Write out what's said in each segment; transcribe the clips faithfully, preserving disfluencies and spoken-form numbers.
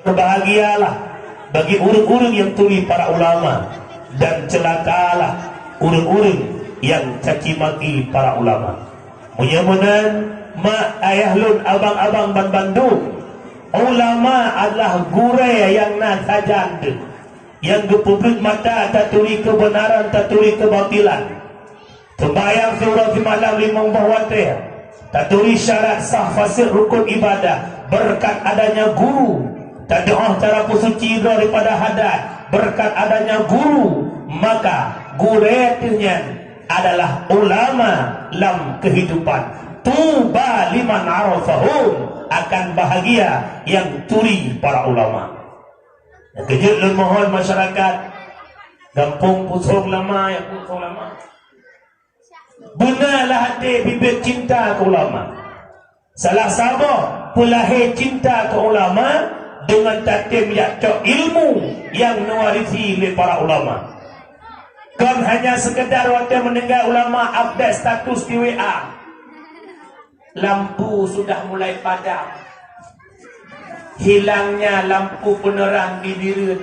Berbahagialah bagi ureuëng-ureuëng nyang turi para ulama, dan ceulakalah ureuëng-ureuëng nyang caci maki para ulama. Meunyoe meunan, mak ayah lôn, abang-abang ban bandum, ulama adalah gurée nyang na sajan deuh, nyang geupeubreuet mata taturi keubeunaran, taturi keubatilan. Seumbahyang siuroe simalam limong boh watée, taturi syarat sah faséh rukun ibadah berkat adanya guru. Tadoa cara peusuci daripada hadat berkat adanya guru. Maka gurée teuh nyan adalah ulama lam kehidupan. Tuba liman arafahum, akan bahagia nyang turi para ulama. Nyang keujeuet lôn mohon masyarakat gampông Pusong Lama, nyang Pusong Lama. Beuna lah até bibit cinta keu ulama. Salah saboh peulahé cinta keu ulama deungon tatem jak cok ilmu nyang neuwarisi lé para ulama. Kon hanya sekedar watée meuninggai ulama update status di W A. Lampu sudah mulai padam. Hilangnya lampu penerang di Bireuen.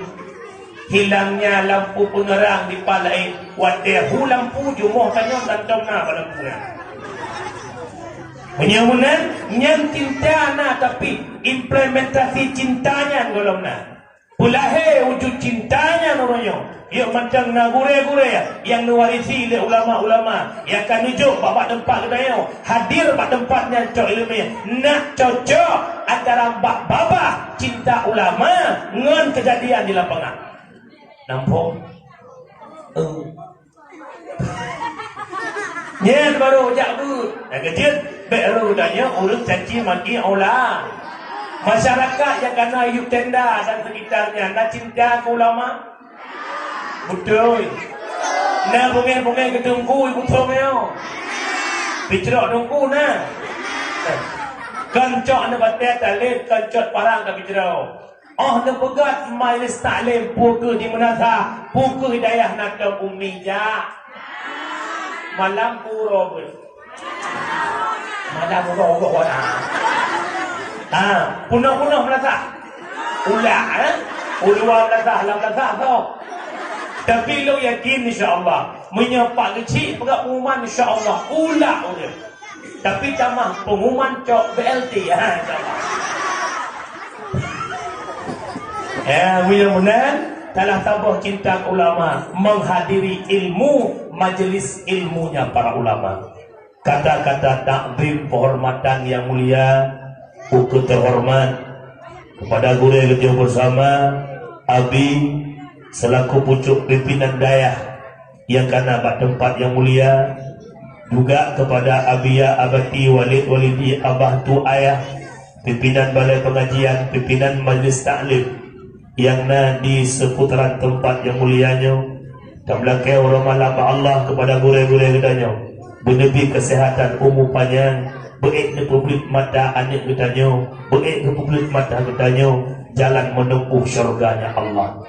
Hilangnya lampu penerang di Palaen. Watée hu lampu, jumoh tanyoe mantong na bak lampu nyan. Meunyoe meunan, nyan cinta na, tapi implementasi cinta nyan gohlom na. Peulahé wujud cinta nyan uroe nyoe. Yôh mantong na gurée-gurée nyang neuwarisi lé ulama-ulama nyang ka neujok bak, bak teumpat geutanyoe, hadir bak teumpat nyan cok ileumèe. Nak cocok antara bak babah cinta ulama ngon keujadian di lapangan. Nampak? Eh. Nyan baru jak beuet. Nyang keujeuet, bék rôh tanyoe ureuëng caci maki ulama. Masyarakat nyang ka na yub tenda dan sekitarnya na cinta keu ulama? Beutôi. Na bungéh-bungéh keu teungku i Pusong nyoe? Picrok teungku na? Kon cok neubatée taleb, kon cot parang ka picrok. Óh neupeugét majlis taklim, peu kheueh di meunasah, peu kheueh di dayah na tom umi jak. Malam puro beuet. Malam uroe-uroe wana. Ha, punoh-punoh meunasah. Ulak, eh? Uluwa meunasah, lam meunasah tho. Tapi lôn yakin, insya Allah, meunyoe Pak Geuchik peugah pengumuman, insya Allah, ulak ureuëng. Tapi tamah pengumuman cok B L T, ha, insya Allah. Ya, mudah-mudahan salah saboh cinta ulama menghadiri ilmu, majelis ilmunya para ulama. Kata-kata takzim penghormatan yang mulia, uku terhormat kepada gurée geutanyoe bersama, Abi selaku pucuk pimpinan dayah nyang ka na bak teumpat nyang mulia, juga kepada Abiya Abati Walid Walidi Abah Tu Ayah, pimpinan balai pengajian, pimpinan majlis taklim nyang na di seputaran teumpat nyang mulia nyoe. Tameulakée uroe malam bak Allah kepada gurée-gurée geutanyoe, beuneubi keuseuhatan umu panyang, beuék neupeubeuet mata aneuëk geutanyoe, beuék neupeubeuet mata geutanyoe jalan meunumpuh syurganya Allah.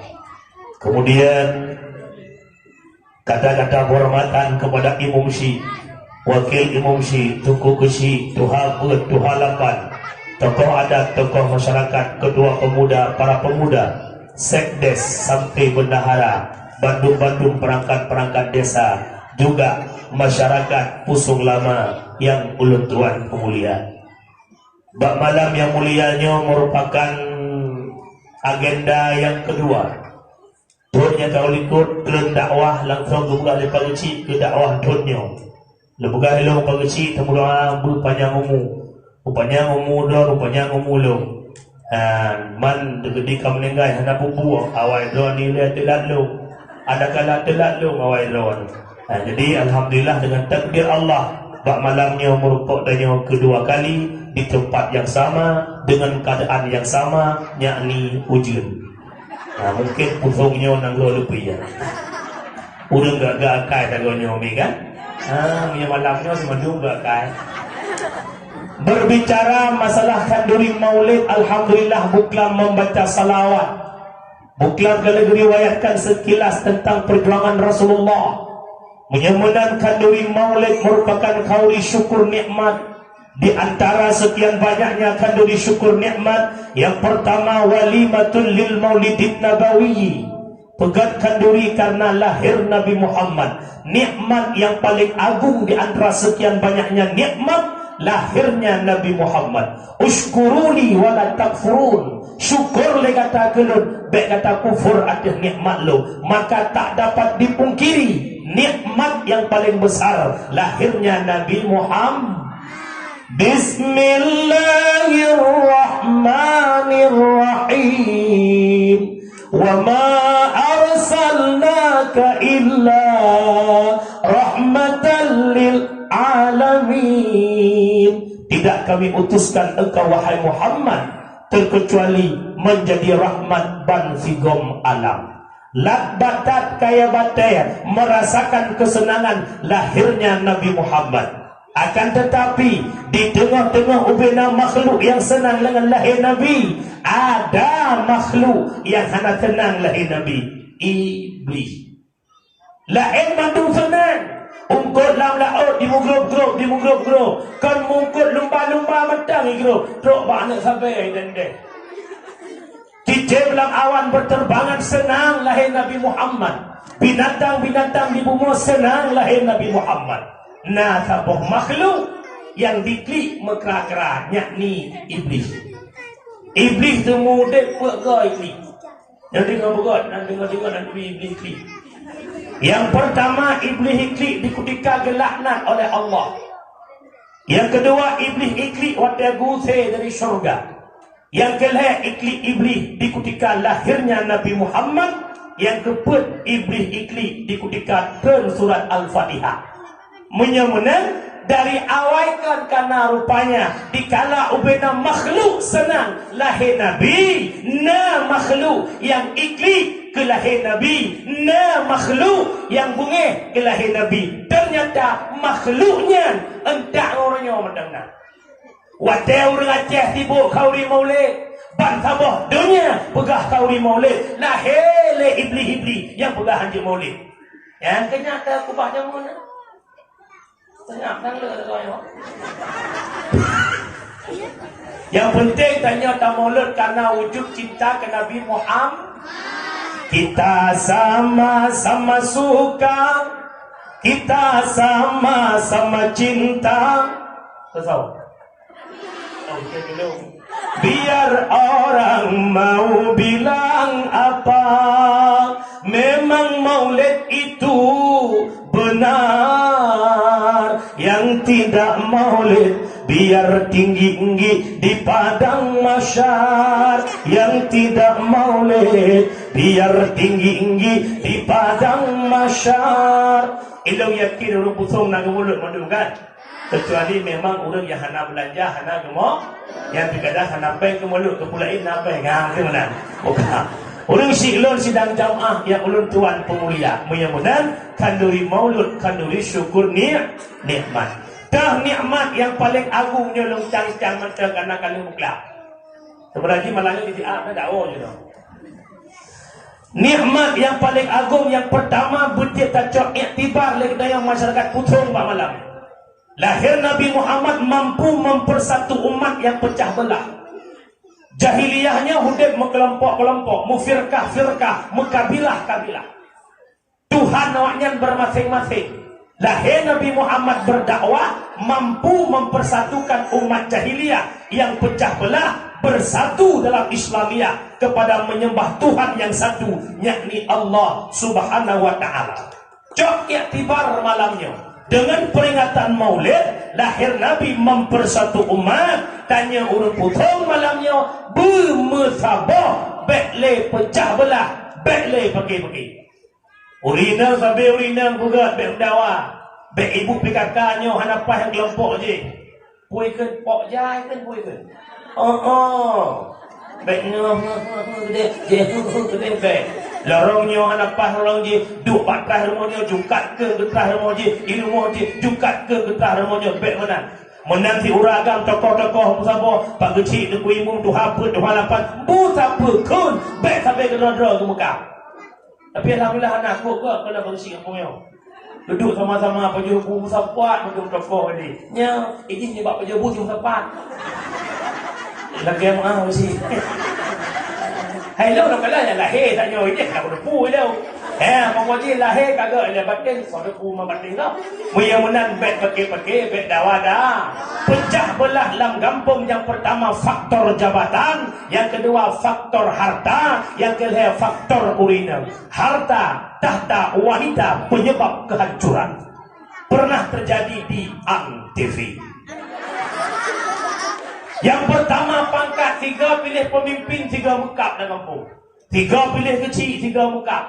Kemudian, kata-kata penghormatan kepada Imum Syik, Wakil Imum Syik, Teungku Keuchik, Tuha Peuet, Tuha Lapan, tokoh adat, tokoh masyarakat, ketua pemuda, para pemuda, sekdes sampai bendahara, bandum-bandum perangkat-perangkat desa, juga masyarakat Pusong Lama yang ulôn tuan peumulia. Bak malam yang mulia nyoe merupakan agenda yang kedua. Thon nyang ka likot keuleuen dakwah langsong geupeugah lé Pak Geuchik keu dakwah thon nyoe. Leupeugah ilong Pak Geuchik teumeudoa beupanyang umu. Beupanyang umu droe, beupanyang umu lôn. Ha, man teukeudi ka meuninggai hana peue-peue, awai droe nilai teulat lôn. Ada kala teulat lôn awai droe. Ha, jadi alhamdulillah dengan takdir Allah, bak malam nyoe meurukok tanyoe keudua kali di tempat yang sama dengan keadaan yang sama, yakni ujeuen. Ha, mungkin Pusong nyoe nanggroe leupie ya. Ureuëng gak-gak akai tagoe nyoe mi kan? Ha, meunyoe malam nyoe si mandum gak akai. Berbicara masalah khanduri maulid, alhamdulillah Buklam membaca salawat. Buklam ka lheueh riwayatkan sekilas tentang perjuangan Rasulullah. Meunyoe meunan khanduri maulid merupakan khanduri syukur nikmat Di antara sekian banyaknya khanduri syukur nikmat, yang pertama, walimatul lil maulidin nabawi. Peugöt khanduri karena lahir Nabi Muhammad. Nikmat yang paling agung di antara sekian banyaknya nikmat, lahirnya Nabi Muhammad. Usykuruni wa la takfurun. Syukur lé gata keu lôn, bék gata kufur ateueh nikmat lôn. Maka tak dapat dipungkiri, nikmat yang paling besar, lahirnya Nabi Muhammad. Bismillahirrahmanirrahim. Wa ma arsalnaka illa rahmatan lil alamin. Tidak Kami utuskan engkau, wahai Muhammad, terkecuali menjadi rahmat ban sigom alam. Lat batat kaya batée merasakan kesenangan lahirnya Nabi Muhammad. Akan tetapi, di teungoh-teungoh ubena makhluk nyang seunang deungon lahé Nabi, ada makhluk nyang hana seunang lahé Nabi, Iblih. Laén mandum seunang, eungkot lam laôt dimeugrôb-grôb, dimeugrôb-grôb, kon meungkot lumba-lumba mantong igrôb, trok bak aneuk sabée ideh-ideh. Cicém lam awan beuterbangan seunang lahé Nabi Muhammad. Binatang-binatang di bumoe seunang lahé Nabi Muhammad. Na saboh makhluk nyang diklik meukra-kra, yakni Iblih. Iblih teuma udeb peuet goe klik. Nyang deungoe beugöt, nyang deungoe-deungoe dan Iblih klik. Yang pertama, Iblih klik di kutika geulaknat oleh Allah. Yang kedua, Iblih klik watée geusé dari syurga. Nyang keu lhée, iklik Iblih di kutika lahirnya Nabi Muhammad, nyang keupeuet Iblih iklik di kutika treun surat Al-Fatihah. Meunyoe meunan, dari awai kon kana rupanya, dikala ubena makhluk seunang lahé Nabi, na makhluk nyang iklik keu lahé Nabi, na makhluk nyang beungéh keu lahé Nabi. Teunyata makhluk nyan euntak ngon uroe nyoe mantong na. Watée ureuëng Aceh sibok khanduri Maulid, ban saboh donya peugah khanduri Maulid, lahé lé Iblih-Iblih nyang peugah hanjeuet Maulid. Nyang keunyata kubah jameun na. Seungab sang le deungoe nyoe. Nyang peunteng tanyoe tamaulud karena wujud cinta keu Nabi Muhammad. Kita sama-sama suka, kita sama-sama cinta. Betul. Biar orang mau bilang apa, memang maulid itu benar. Yang tidak maulid, biar tinggi-tinggi di padang mahsyar. Yang tidak maulid, biar tinggi-tinggi di padang mahsyar. Ilong yakin ureuëng pusong na geumulut mandum kan? Kecuali memang ureuëng nyang hana beulanja, hana geumo, nyang teugadang hana péng keu mulod, keu pulain na péng, ha, tu meunan. Bukan. Ureuëng siklon sidang jamaah nyang ulôn tuan peumulia. Meunyoe meunan, khanduri maulud, khanduri syukur ni-, nikmat. Tah nikmat nyang paleng agung nyoe lôn cang-cang mantong kana kali muklak. Sebenarnya malam ni di A, ada dakwah je tu. Nikmat nyang paleng agung nyang pertama beutiek tacok iktibar lé geutanyoe masyarakat Puthong bak malam. Lahé Nabi Muhammad mampu mempersatu umat nyang peucah beulah. Jahiliyah nyoe udeb meukelompok-kelompok, mufirkah-firkah, meukabilah-kabilah. Tuhan awaknyan bermasing-masing. Lahé Nabi Muhammad berdakwah mampu mempersatukan umat jahiliyah nyang peucah beulah bersatu dalam Islamiyah kepada menyembah Tuhan nyang satu, yakni Allah Subhanahu wa Ta'ala. Cok iktibar malam nyoe. Dengan peringatan Maulid, lahé Nabi mempersatu umat, tanyoe ureuëng Puthong malam nyoe beumeusaboh, bék lé peucah beulah, bék lé peuki-peuki. Ureuëng inong sabe ureuëng inong peugah bék meudawa, bék ibu P K K nyoe hana paih kelompok jih. Pui kheun pok jai kheun pui kheun. Oh, oh. Bék nyoe, geude, geude, geude, bék. Lorong nyoe hana paih lorong jih, duek bak traih rumoh nyoe, jukat keu geutraih rumoh jih, di rumoh jih, jukat keu geutraih rumoh nyoe, bék meunan. Meunan si ureuëng agam tokoh-tokoh meusaboh, Pak Geuchik, Teungku Imum, Tuha Peuet, Tuha Lapan, meusapeue kheun, bék sabe keudroe-droe geumeuka. Tapi alhamdulillah hana, kok kok keuneuk beureusi kampung nyoe. Duduk sama-sama pajoh bu sapat, pajoh toko tadi. Nya, izin nibak pajoh bu sapat. Lagèe meuah usi. Hai lo, nak kalah nyang lahé tanyoe, ini nak kudepu lo. Eh, pokok jih lahé kagak, ilèe batin, kudepu ma batin lo. Meunyoe meunan bèk paké-paké, bèk dawa dah. Pecah belah lam gampông, yang pertama faktor jabatan, yang kedua faktor harta, yang kelhèe faktor ureueng inong. Harta, tahta, wanita penyebab kehancuran. Pernah terjadi di Antv. Yang pertama pangkat, sigoe piléh pemimpin, sigoe meukab lam gampông. Sigoe piléh keuchik, sigoe meukab.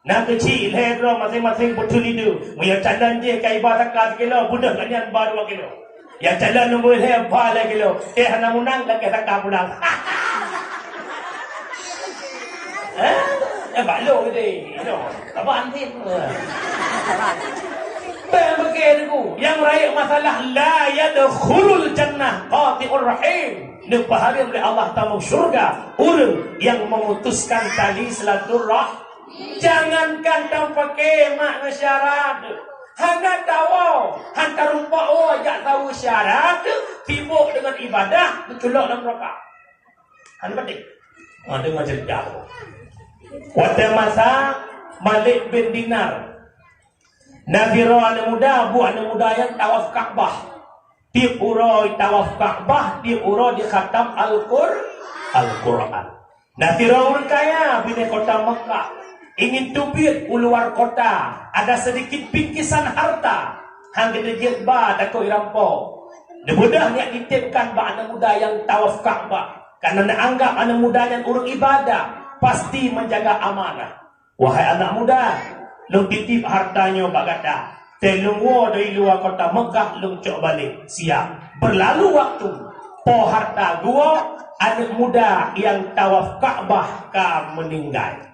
Nyang keuchik lhèe droe, maséng-maséng beutôi leader. Meunyoe calon jih ka iba saka sikilo, beudôh gobnyan ba dua kilo. Nyang calon nombor lhèe ba lhèe kilo. Eh, hana meunang, lakèe saka pulang. Eh? Eh, bak lôn geude. Inoe. Abang Antin. Bèk meuke, Teungku. Nyang rayeuk masalah, la yadkhulul jannah qati'ur rahim. Neupeuhareuem lé Allah tamasuk syeuruga ureueng nyang memutuskan tali silaturah-, jangankan tapaké mak ngon syarat. Hana tawoe, han tarumpok woe jak saweue syarat, sibok deungon ibadah, geuculok lam neuraka. Hana patéh. Ha, deungon ceurita. Watèe masa Malik bin Dinar, na sidroe aneuk muda, buet aneuk muda nyan tawaf Ka'bah. Tiep uroe tawaf Ka'bah, tiep uroe jikhatam Al-Qur-, Al-Quran. Na sidroe ureueng kaya binéh kota Mekkah, ingin teubiet u luar kota, ada sedikit bingkisan harta, han geuneuk jeuet ba, takot jirampok. Neubeudôh nyan jitiepkan bak aneuk muda nyang tawaf Ka'bah, karena neuanggap aneuk muda nyan ureueng ibadah, pasti menjaga amanah. "Wahai aneuk muda, lôn titip harta nyoe bak gata. Teuh lôn woe dari luwa kota Mekkah, lôn cok balek." Siap. Berlalu waktu, po harta geuwoe, aneuk muda nyang tawaf Ka'bah ka meuninggai.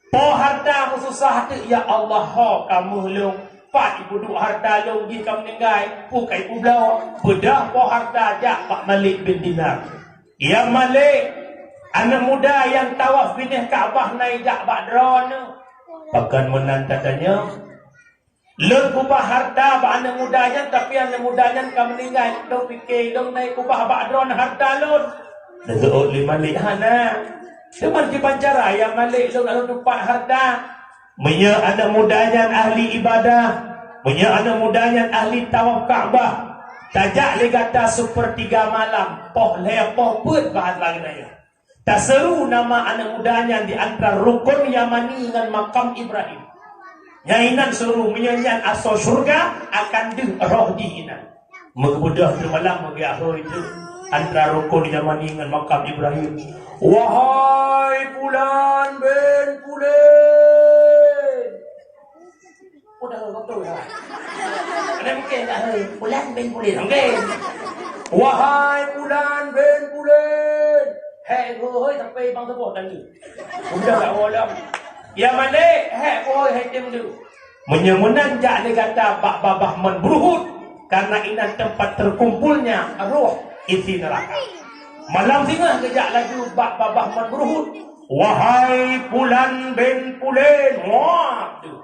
Po harta meususah teuk, "Ya Allah, ho kamoe lôn, pat ipeuduek harta lôn jih ka meuninggai, peue ka ipeubloe?" Beudôh po harta jak bak Malik bin Dinar. "Ya Malik, aneuk muda nyang tawaf binéh Ka'bah na ijak bak droeneuh." "Pakon meunan tatanyong?" "Lôn kubah harta bak aneuk muda nyan, tapi aneuk muda nyan ka meuninggai. Lôn pike lôn na ikuba bak droeneuh harta lôn." Neuseuôt lé Malik, "Hana. Teuma kiban cara, ya Malik, lôn, lôn tupat harta?" "Meunyoe aneuk muda nyan ahli ibadah, meunyoe aneuk muda nyan ahli tawaf Ka'bah, tajak lé gata seupeurtiga malam, poh lhèe poh peuet bahasa geutanyoe. Taseuru nama aneuk muda nyan di antara Rukun Yamani ngon Makam Ibrahim. Nyan inan seuru, meunyoe nyan asoe syeuruga, akan deuh roh jih inan." Meubeudôh teumalam, meugeujak hôi teuk antara Rukun Yamani ngon Makam Ibrahim. "Wahai Pulan bin Pulan." Udah betul lah. Ada mungkin tak hôi, Pulan bin Pulan. Mungkin. "Wahai Pulan bin Pulan." Hei, hôi, sampai bang tubuh tadi. Udah tak boleh. "Ya Malik, hei, hôi, hei, tim tu." Meunyoe meunan jak lé gata bak babah Meuburuhut, karena inan tempat terkumpulnya roh isi neraka. Malam singoh geujak laju bak babah Meuburuhut. "Wahai Pulan bin Pulan." Waduh.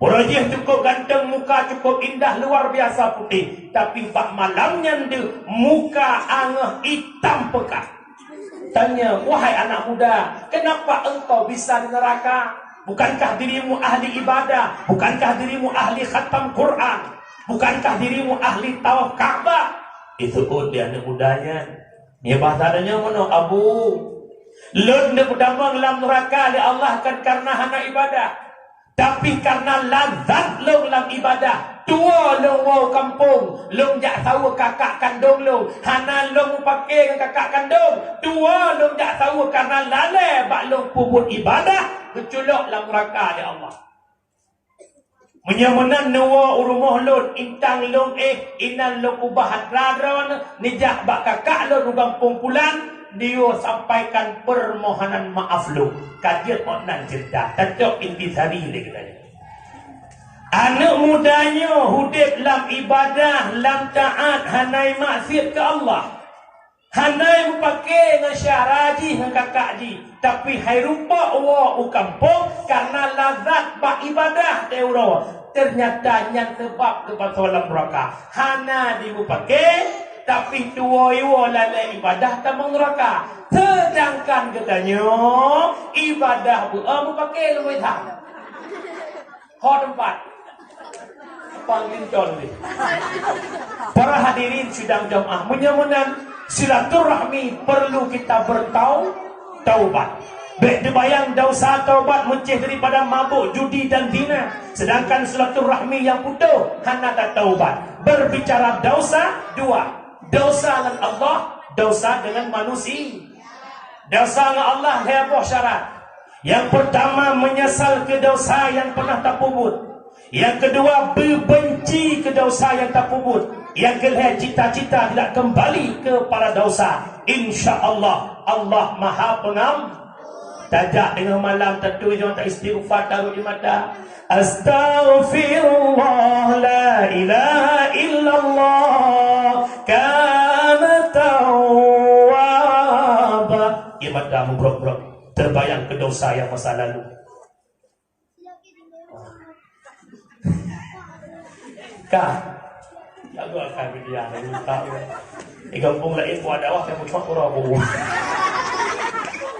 Uroe jih cukup ganteng, muka cukup indah, luar biasa putih. Tapi bak malam nyan deuh, muka angoh itam pekat. Tanya, "Wahai anak muda, kenapa engkau bisa di neraka? Bukankah dirimu ahli ibadah? Bukankah dirimu ahli khatam Quran? Bukankah dirimu ahli tawaf Ka'bah?" Disebut di anak muda nyan. Nya bahasa donya meunoe, "Abu, lôn neupeutamong lam neuraka lé Allah kon karena hana ibadah. Tapi karena lazat lôn lam ibadah, tuwoe lôn woe u kampung, lôn jak saweue kakak kandong lôn, hana lôn mupake ngon kakak kandong, tuwoe lôn jak saweue karena lalée bak lôn peubuet ibadah, geuculok lam neuraka lé Allah. Meunyoe meunan neuwoe u rumoh lôn, intang lôn éh, inan lôn ubah atra droeneuh, neujak bak kakak lôn u gampông Pulan, neuyue sampaikan peurmohonan maaf lôn." Ka jeuet ôk nan ceurita, tacok intisari lé geutanyoe. Aneuk muda nyoe udeb lam ibadah, lam taát, hana maksiet keu Allah. Hana mupake ngon syara jih ngon kakak jih, tapi hai rupok woe u kampong karena lazat bak ibadah teuh uroe. Ternyata nyan sabab geupasoe lam neuraka. Hana dimupake, tapi tuwoe-woe lalé ibadah tamong neuraka. Sedangkan geutanyoe ibadah beu mupake lom. Ho teumpat. Pang lintong ni. Para hadirin sidang jamaah, meunyoe meunan silaturahmi perlu kita bertau-, taubat. Bèk teubayang desya taubat meucéh daripada mabuk, judi dan zina. Sedangkan silaturahmi nyang putôh hana tataubat. Berbicara desya dua. Desya ngon Allah, desya dengan manusia. Desya ngon Allah lhèe boh syarat. Yang pertama, menyesal keu desya yang pernah tapeubuet. Yang kedua, beubenci keu desya yang tapeubuet. Yang kelhèe, cita-cita tidak kembali kepada desya. Insya Allah, Allah Maha Pengam-. Tajak teungoh malam, tatujok, taistighfar, tarot di mata. Astaghfirullah, la ilaha illallah, kana tawwaba. Ie mata mubrok-brok, terbayang keu desya nyang masa lalu. Ka. Lagu akan media, lupa. Di gampông laén buat dakwah, saya mutlak orang bu.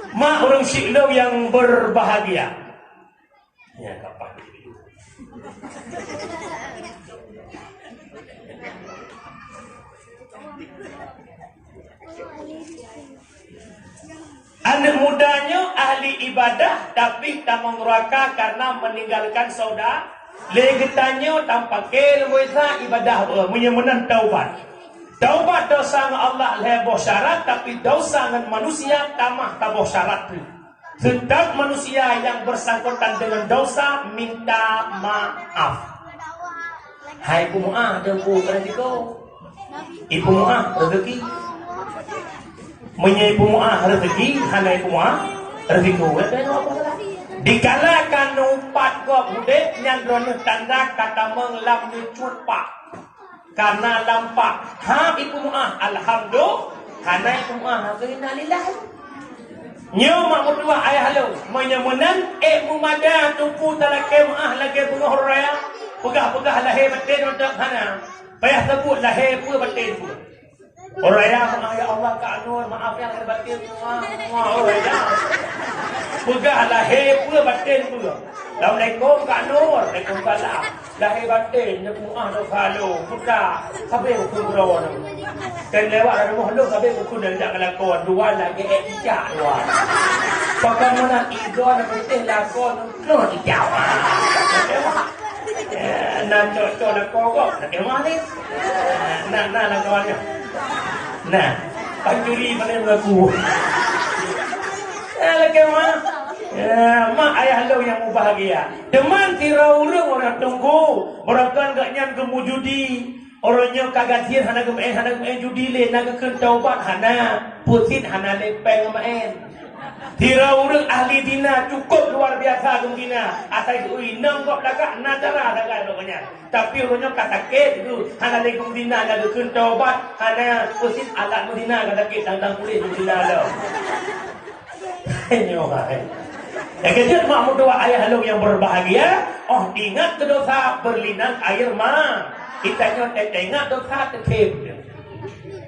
Mak ureueng syik lôn yang berbahagia. Ya, kapan? Aneuk muda nyoe ahli ibadah, tapi tamong neuraka karena meninggalkan sauda-, lé geutanyoe tampake lom ibadah, meunyoe meunan taubat. Taubat desya ngon Allah lhèe boh syarat, tapi desya ngon manusia tamah saboh syarat pih. Setiap manusia yang bersangkutan dengan desya minta maaf. Hai peumuah, ada bu, ada tiga. Ipeumuah rezeki. Meunyoe ipeumuah rezeki, hana ipeumuah rezeki. Dikala ka neupat gob udép, nyan droeneuh tanda ka tamong lam neucut pak. Karena lam pak, ha ipeumuah, alhamdulillah, hana ipeumuah, innalillah. Nyoe mak meutuah ayah lôn, meunyoe meunan, ék meumada teungku talakée meuah lagée beungoh raya, peugah-peugah lahé baten mantong hana. Payah seubut lahé peue baten peue. Oh raya, maaf ya Allah, Kak Nur, maaf ya lahir batin semua, semua, oh raya. Peugah lahé peue batin peue. Assalamualaikum Kak Nur. Waalaikumsalam. Lahé batin, nyoe meuah dosa lôn, buta. Sabe buku droe nyoe. Kan lewat rumoh lôn, sabe buku dan jak ngelakon. Dua lagée ék cicak dua. Pakon meunan igo na putih lakon, nyoe cicak. Eh, na cok-cok lakon kok, lakée manis. Na, na, na kawan nyoe. Nah, pancuri pandai mengaku. Eh, lakée mah. Ya, mak ayah lôn nyang mubahagia. Teuma sidroe ureuëng, ureuëng teungku, beurangkat gobnyan geumujudi. Ureuëng nyoe ka gasien hana geumeu'en, hana geumeu'en judi lé, na geukheun taubat hana, peusit hana lé péng geumeu'en. Sidroe ureuëng ahli zina cukôp luar biasa geuzina, asai geuinong gob lagak na cara sagai gobnyan. Tapi uroe nyoe ka sakét geuh, hana lé geuzina, na geukheun taubat hana, peusit alat meuzina ka sakét, tang-tang puléh geuzina lom. Nyoe hai. Nyang keujeuet mak meutuah ayah lôn nyang berbahagia, oh ingat keu dosa berlinang air ma. Kita nyoe teuingat dosa teukhém.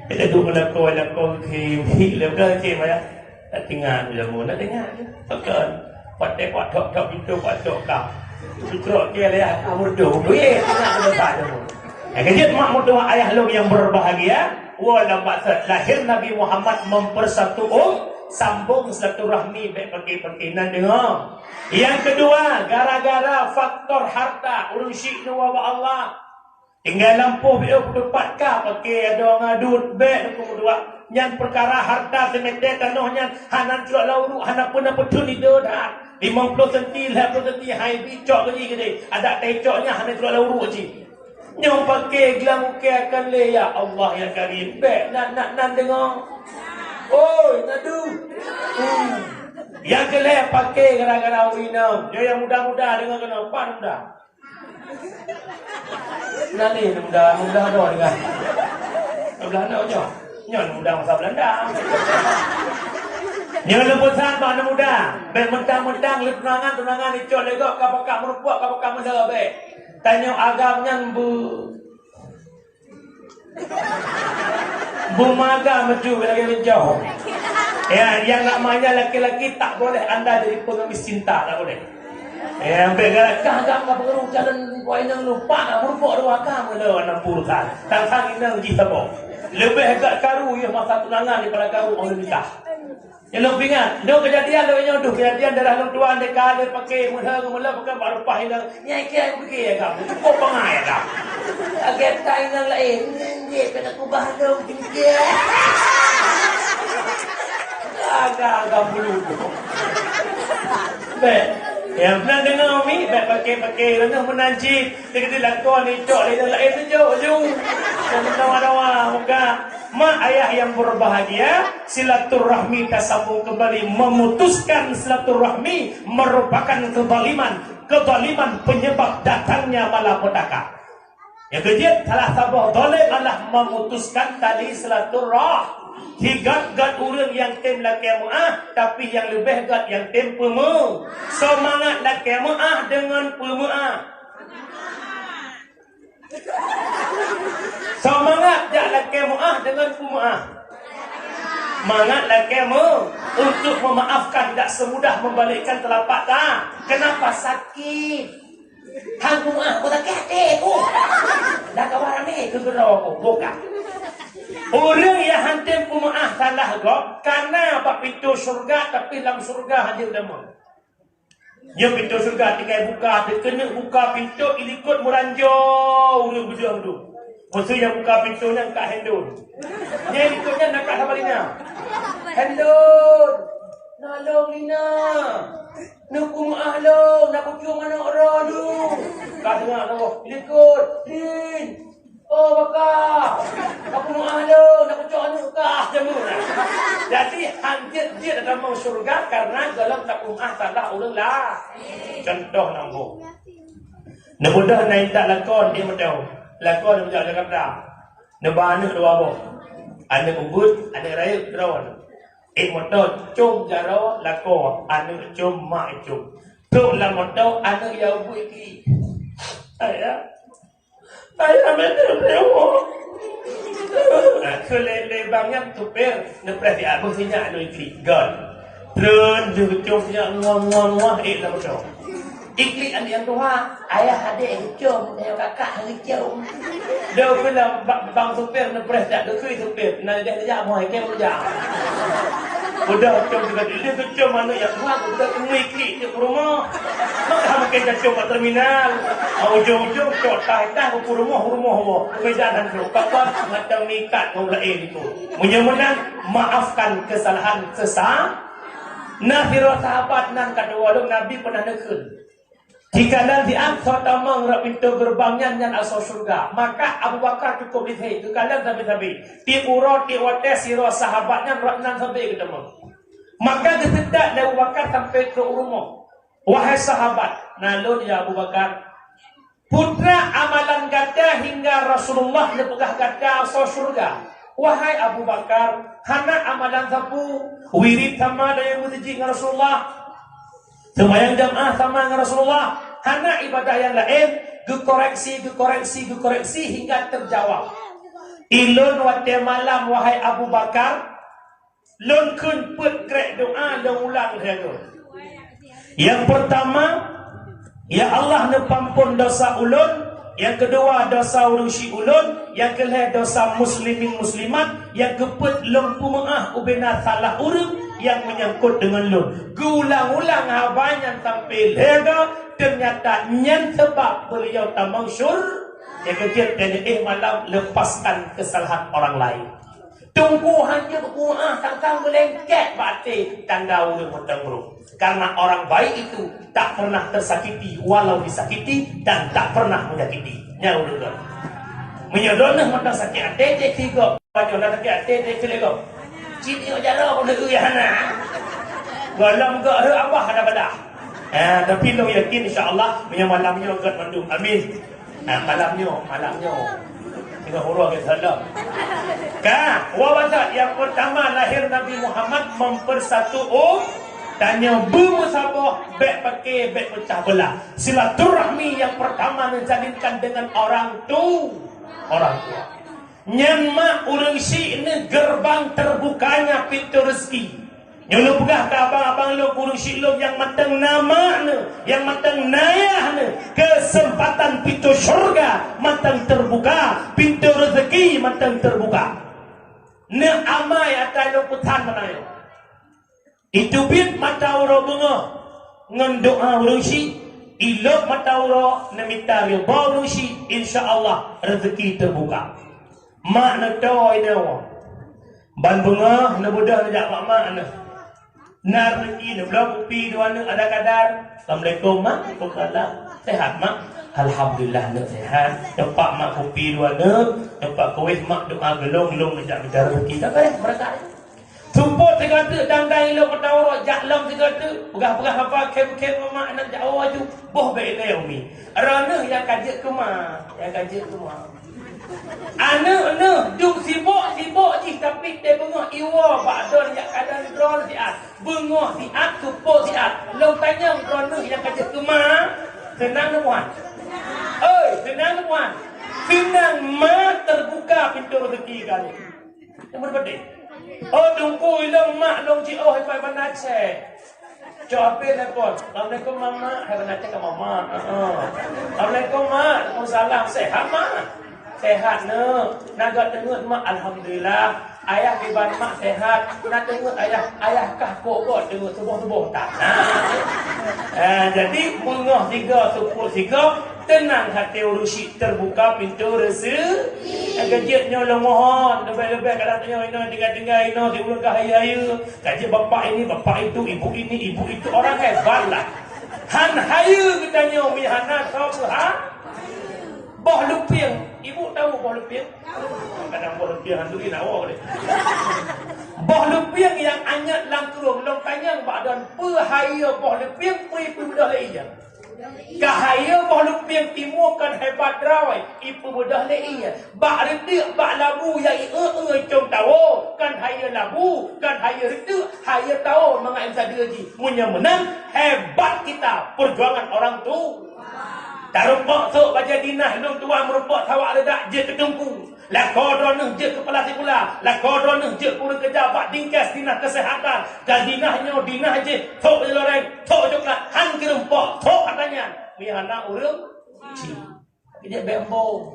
Kita duek meulakoi-lakoi khém, hi lé ka khém ya. Tak teuingat lé mu, nak teuingat. Pakon. Patéh kuat thok-thok pintoe kuat thok kap. Sutrok dia lé amur tu. Duit teuingat keu dosa tu. Nyang keujeuet mak meutuah ayah lôn nyang berbahagia, woe lam bak lahir Nabi Muhammad mempersatu um, sambung silaturahmi bèk pake-pake nan deungoe. Nyang keudua, gara-gara faktor harta, ureuëng syik neuwoe bak Allah. Tinggai lampôh bèk peutupat ka pake adoe ngadut bèk neupeuduek. Nyan peukara harta seumete tanoh nyan hana cok lam uruek, hana pun na peuthun ide that. Limong ploh senti, lhèe ploh senti, hai bi cok keu jih keudeh. Adak tai cok nyan hana cok lam uruek jih. Nyoe pake geulam ukée akan lé, ya Allah ya Karim. Bèk nan, nan, nan deungoe. Oi, nadu. Hmm. Nyang keu lhèe pake gara-gara ureueng inong. Nyoe nyang muda-muda deungoe keunoe, pan muda. Nan lé muda, muda dua deungoe. Muda na nyoe. Nyoe aneuk muda masa Belanda. Nyoe lôn peusan bak aneuk muda, bèk mentang-mentang lé tunangan, tunangan icok lé gob ka pakat meurumpok, ka pakat meulhö bèk. Tanyoe agam nyan bu-, bumaga meuju lagèe linto. Ya, yang namanya laki-laki tak boleh anda jadi pengemis cinta, tak boleh. Eh, sampai galak kah agam ka peungeureuh calon inong lupa nak meurumpok dua ka meulhö aneuk puru tan. Tang-tang inong jih saboh. Leubeh gèt karu yôh masa tunangan daripada karu óh lheueh nikah. Nyoe lôn ingat, nyoe kejadian lôn ingat deuh, kejadian daerah lôn tuan deka lé pakai meulhö ngon meulhö pakai bak rumpah inong. Nyai kiai pike ya kamu, cukup bangai ya kamu. Agak tak inong lain, nggak pernah kubah dong tinggi. Agak-agak bulu tu. Bèk. Ya, pernah dengar umi, bèk pakai-pakai, pernah meunan cit. Dia kata, "Lakon ni, cok, dia lain tu, jauh, jauh." Dan mendawa-dawa, muka. Mak ayah yang berbahagia, silaturahmi tersambung kembali. Memutuskan silaturahmi merupakan kezaliman. Kezaliman penyebab datangnya malapetaka. Nyang keujeuet, salah saboh zalim adalah memutuskan tali silaturah-, hi gèt-gèt ureueng nyang tem lakèe meu'ah, tapi nyang leubeh gèt nyang tem peumeu-, seumangat lakèe meu'ah deungon peumeu'ah. Seumangat jak lakèe meu'ah deungon peumeu'ah. Mangat lakèe meu-, untuk memaafkan tidak semudah membalikkan telapak tangan. Kenapa? Sakit. Hang peumeu'ah, kau sakét até ku. Dah kawan ramé keu keudroe ku, buka. Ureueng nyang hana tem peumeu'ah salah gob, kana bak pintoe syeuruga, tapi lam syeuruga hana teuma. Nyoe pintoe syeuruga tinggai buka, dikeuneuk buka pintoe, ilikot meuranjo ureueng beudôh tu. Meuseu nyang buka pintoe nyan ka Hendon. Nyan ilikot nyan na ka saban lina. Hendon, na lôn lina. Neupeu'ah lôn, na kucong aneuk droe lôn. Ka deungoe lôn, likot, Din. Oh, baka. Ka peu'ah lôn, na kucong aneuk kah jameun. Jadi, hanjeuet jeuet tamong syeuruga karena gohlom tapeu'ah salah ureueng laén. Contoh nanggroe. Neubeudôh na intat lakon di Meudong. Lakon di Jakarta. Neuba aneuk dua boh. Aneuk ubit, aneuk rayeuk droe. Ék moto com jaroe lakoe, aneuk com mak com. Trok lam moto, aneuk nyang ubit klik. Ayah. Ayah, mantap, ya Allah. Nah, keu lé, lé bang nyan supir, neupreh di abeuh sinyak aneuk klik. Gon. Treun, jeucom sinyak nguah, nguah, nguah, ék lam moto. Iklik aneuk nyang tuha, ayah adék geucom, tanyoe kakak geucom. Dia bilang ba-, bang supir neupreh jak geukheun supir, na idéh jak moh ikém jak. Udah com juga dia geucom aneuk nyang tuha, udah teumui iklik di rumoh. Maka mungkin geucom kat terminal. Ah, ujung-ujung cok tai-tai buku rumoh, rumoh, rumoh. Perbedaan tu. Kakak macam mikat ngon lain itu. Meunyoe meunan, maafkan kesalahan sesa-, Nah, sidroe sahabat nan ka tuwoe lom Nabi peunah neukheun. Dikalon siat soe tamong rot pintoe geureubang nyan, nyan asoe syeuruga. Maka Abu Bakar cukup lihé, geukalon sabe-sabe. Tieb uroe, tieb watèe sidroe sahabat nyan rot nan sabe geutamong. Maka geuseutôt lé Abu Bakar sampoe trok u rumoh. "Wahai sahabat," "Na lôn, ya Abu Bakar." "Peue na amalan gata hingga Rasulullah neupeugah gata asoe syeuruga?" "Wahai Abu Bakar, hana amalan sapeue, wirid sama dan nyang meuseujid ngon Rasulullah. Seumayang jamaah sama ngon Rasulullah, hana ibadah nyang laén, geukoreksi, geukoreksi, geukoreksi hingga teujawab. Ulôn watèe malam, wahai Abu Bakar, lôn kheun peuet krek doa lôn ulang lhèe goe. Nyang peurtama, 'Ya Allah, neupeuampôn dosa ulôn.' Nyang keudua, dosa ureueng syik ulôn. Nyang keulhèe, dosa muslimin muslimat. Nyang keupeuet, lôn peumeu'ah ubena salah ureueng nyang meunyangkot deungon lôn. Geuulang-ulang haba nyan sampoe lhèe goe, teunyata nyan sabab beuliau tamong syur-, nyang keujeuet, dan éh malam lepaskan kesalahan orang lain. Teungku hanjeuet geupeumeu'ah, tang-tang meulengket bak até, tanda ureueng mantong brôk. Karena orang baik itu tak pernah tersakiti walau disakiti dan tak pernah menyakiti. Nyan ureueng gèt. Meunyoe droeneuh mantong sakét até, jeuet keu gob. Meunyoe na sakét até, jeuet keu lé gob. Cit nyoe jaroe keuneuk eu hana. Gohlom gèt rhot abah hana badah. Ah, tapi lôn yakin insya Allah meunyoe malam nyoe gèt mandum. Amin. Ah, malam nyoe, malam nyoe. Singoh uroe gèt salam. Ka, wabada yang pertama lahir Nabi Muhammad mempersatu um, tanyoe beumeusaboh, bèk paké, bèk peucah beulah. Silaturahmi yang pertama neujalinkan dengan orang tu, orang tua. Nyan mak ureueng syiek neu gerbang terbukanya pintoe rezeki. Nyoe lôn peugah keu abang-abang lôn, ureueng syiek lôn nyang mantong na mak neu, nyang mantong na yah neu, keuseumpatan pintoe syeuruga mantong teubuka, pintoe rezeki mantong teubuka. Neu amai ata lôn peusan meunan nyoe. Iteubiet mata uroe beungoh ngon doa ureueng syiek, ilop mata uroe neumita ridha ureueng syiek, insya Allah rezeki teubuka. Mak neutoe inoe. Ban beungoh neubeudôh neujak bak mak neu. Na rezeki neubloe kupi dua neuk ada kadar. Assalamualaikum mak. Waalaikumsalam. Sehat mak? Alhamdulillah neuk sehat. Neupak mak kupi dua neuk, neupak kuéh mak doa geulong-geulong neujak mita rezeki. Dah beres mereka. Seupôt sigoe teuk dang-dang ilong mata uroe jak lom sigoe teuk. Peugah-peugah haba khem-khem mak neujak woe aju. Boh bèk ilèe umi. Droeneuh nyang ka jeuet keu ma, nyang ka jeuet keu ma. Aneuk neuh dum sibok-sibok jih, tapi teubeungoh iwoe bak droeneuh jak kadang droeneuh siat. Beungoh siat, seupôt siat. Lôn tanyong droeneuh nyang ka jeuet keu ma, seunang neuh puan? Oi, seunang neuh puan? Seunang ma teubuka pintoe rezeki keu aneuk. Nyang beudeh. Oh, teungku ilong mak lôn jiôh ipai Banda Aceh. Cok habéh telepon. Assalamualaikum mama. Hai Banda Aceh ka mama. Heeh. Assalamualaikum mak. Waalaikumsalam. Sehat mak? Sehat neu. Na göt teungeut mak? Alhamdulillah. Ayah kiban mak sehat. Na teungeut ayah, ayah kah kok göt teungeut suboh-suboh tak? Nah. Eh, jadi beungoh sigoe, seupôt sigoe, Teunang até ureueng syiek teubuka pintoe reuzeki. Nyang ka jeuet nyoe lôn mohon, leubeh-leubeh kadang tanyoe inoe tinggai-tinggai inoe di ureueng ka hayeue-hayeue. Ka jeuet bapak ini, bapak itu, ibu ini, ibu itu, orang hebat lah. Han hayeue geutanyoe meuiah hana soe peuha. Boh lupieng, ibu tahu boh lupieng? Kadang boh lupieng han turi nak woe deh. Boh lupieng nyang anyot lam krueng, lôn tanyong bak droen, peue hayeue boh lupieng, peue ipeubeudoh lé ie? Ka hayeue boh lupieng timu kon hebat droe, ipeubeudoh lé ie. Bak reudeuek, bak labu nyang ieu-eu com tawoe, kon hayeue labu, kon hayeue reudeuek, hayeue tawoe mangat meusadeue jih. Meunyoe meunan, hebat kita, perjuangan orang tu. Tarumpok sôk bajée dinah lôn tuan meurumpok sawak reudak jeuet keu teungku. Lakoe droeneuh jeuet keu peulatih bola, lakoe droeneuh jeuet keu ureueng keureuja bak dinkes dinas keuseuhatan. Dan dinas nyoe dinas jih, thok loreng, thok coklat, han keurumpok, thok ata nyan. Meuhana ureueng ci. Jadi bembo.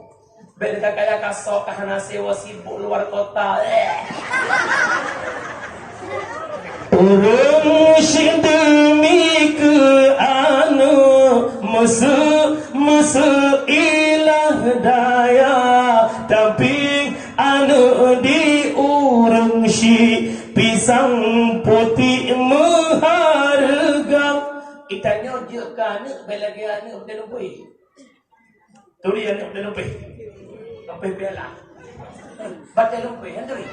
Beda kaya kasok ka hana sewa sibuk luar kota. Eh. Ureueng musyik demi keu aneuk meuseu-meuseu ilah daya, tapi aneuk di ureueng syik pisang putik meuhareuga. Itanyoe jeuet keu aneuk bèk lagèe aneuk beutôi lumpui. Turi aneuk teunumpéh. Lumpéh piala. Batèe lumpéh, nyan turi.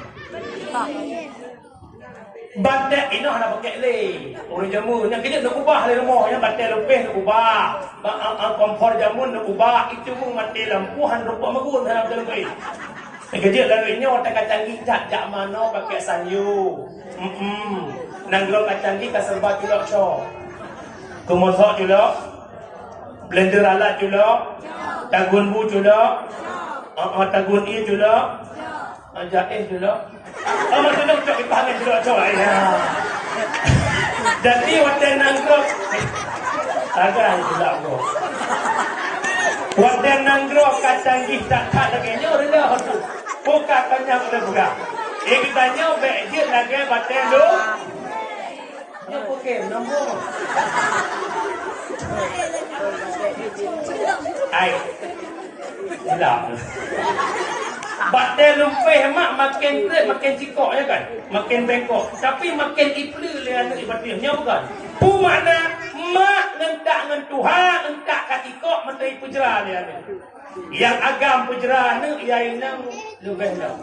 Batèe inoe hana pakèk lé. Ureueng jameun nyan keuneuk neukubah lé rumoh nyan batèe lumpéh neukubah. Ba, a, a, kompor jameun neukubah. Itu pun mati lampu han rupok meugun dalam batèe lumpéh. Keujeuet lalu nyoe watèe ka canggih that jak manoe pakèk sanyu. Mm-mm. Nanggroe ka canggih ka serba culok cok. Keumosok culok. Blender alat culok. Tagun bu culok. Ah, ah, tagun ie culok. Ah, jaéh culok. Ah, meuteunong cok ipangan culok cok. Ya. Jadi watèe nanggroe. Tagai culok bu. Watèe nanggroe ka canggih that-that lagèe nyoe reudah tu. Buka tanyong lé peugah. Eh, geutanyoe bèk jeuet lagèe batèe lôn. Nyoe peuke nombor. Ai. Silap. Batèe lumpéh mak makin trép makin cikok, ya kan? Makin bengkok. Tapi makin ipleue lé aneuk ibatéh. Nyoe bukan. Peue makna mak ngon tak ngon tuha, ngon tak ka cikok meutai peujra lé aneuk. Nyang agam peujra aneuk, ya inong leubeh lom.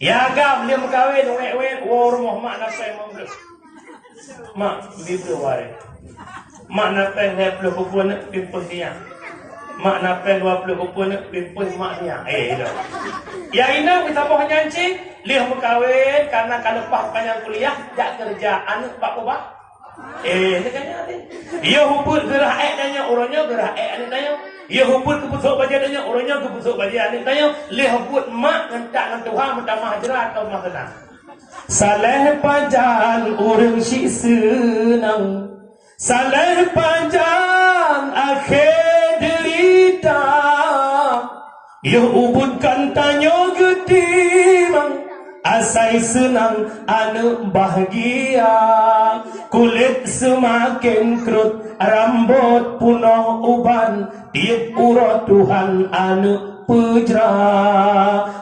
Ya agam lé meukawen, wet-wet, woe rumoh mak na pèng limong ploh. Mak, bibeu waréh. Mak na pèng lhèe ploh bubun, peuet ploh siang. Mak na péng dua ploh, peue neuk pimpén mak nyan. Eh, itu. Ya inong meusaboh nyan cit, lheueh meukawen, karena ka leupah panyang kuliah, jak keureuja, aneuk bak peubah. Eh, ni kan nyan. Yôh ubit geurah ék tanyoe, uroe nyoe geurah ék aneuk tanyoe. Yôh ubit geupeusok bajée tanyoe, uroe nyoe geupeusok bajée aneuk tanyoe. Lheueh ubit mak ngon tak ngon tuha meutamah jrat atau meutamah seunang. Saléh pajan ureuëng syiek seunang. Saléh pajan akhé deurita. Yoh ubit kan tanyoe geutimang, asai seunang aneuk bahgia. Kulét seumaken krot, rambot punoh uban, tieb uroe Tuhan aneuk peujra.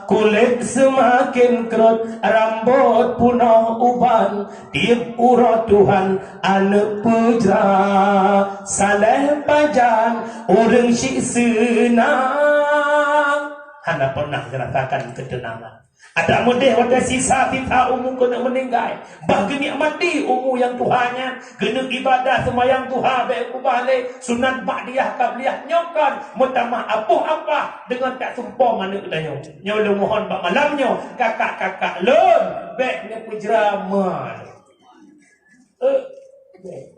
Kulét seumaken krot, rambot punoh uban, tieb uroe Tuhan aneuk peujra. Saléh pajan ureuëng syiek seunang. Hana pernah ngerasakan ketenangan. Adak meudeh watée sisa-sisa umu keuneuk meuninggai. Bah geunikmati umu nyang tuha nyan, geuneuk ibadah seumayang duha bék ubah lé, sunat ba'diyah qabliyah nyoe kan meutamah apoh apah deungon tak sumpong aneuk tanyoe. Nyoe lôn mohon bak malam nyoe, kakak-kakak lôn, bék neupeujra ma lôn. Eh, bék.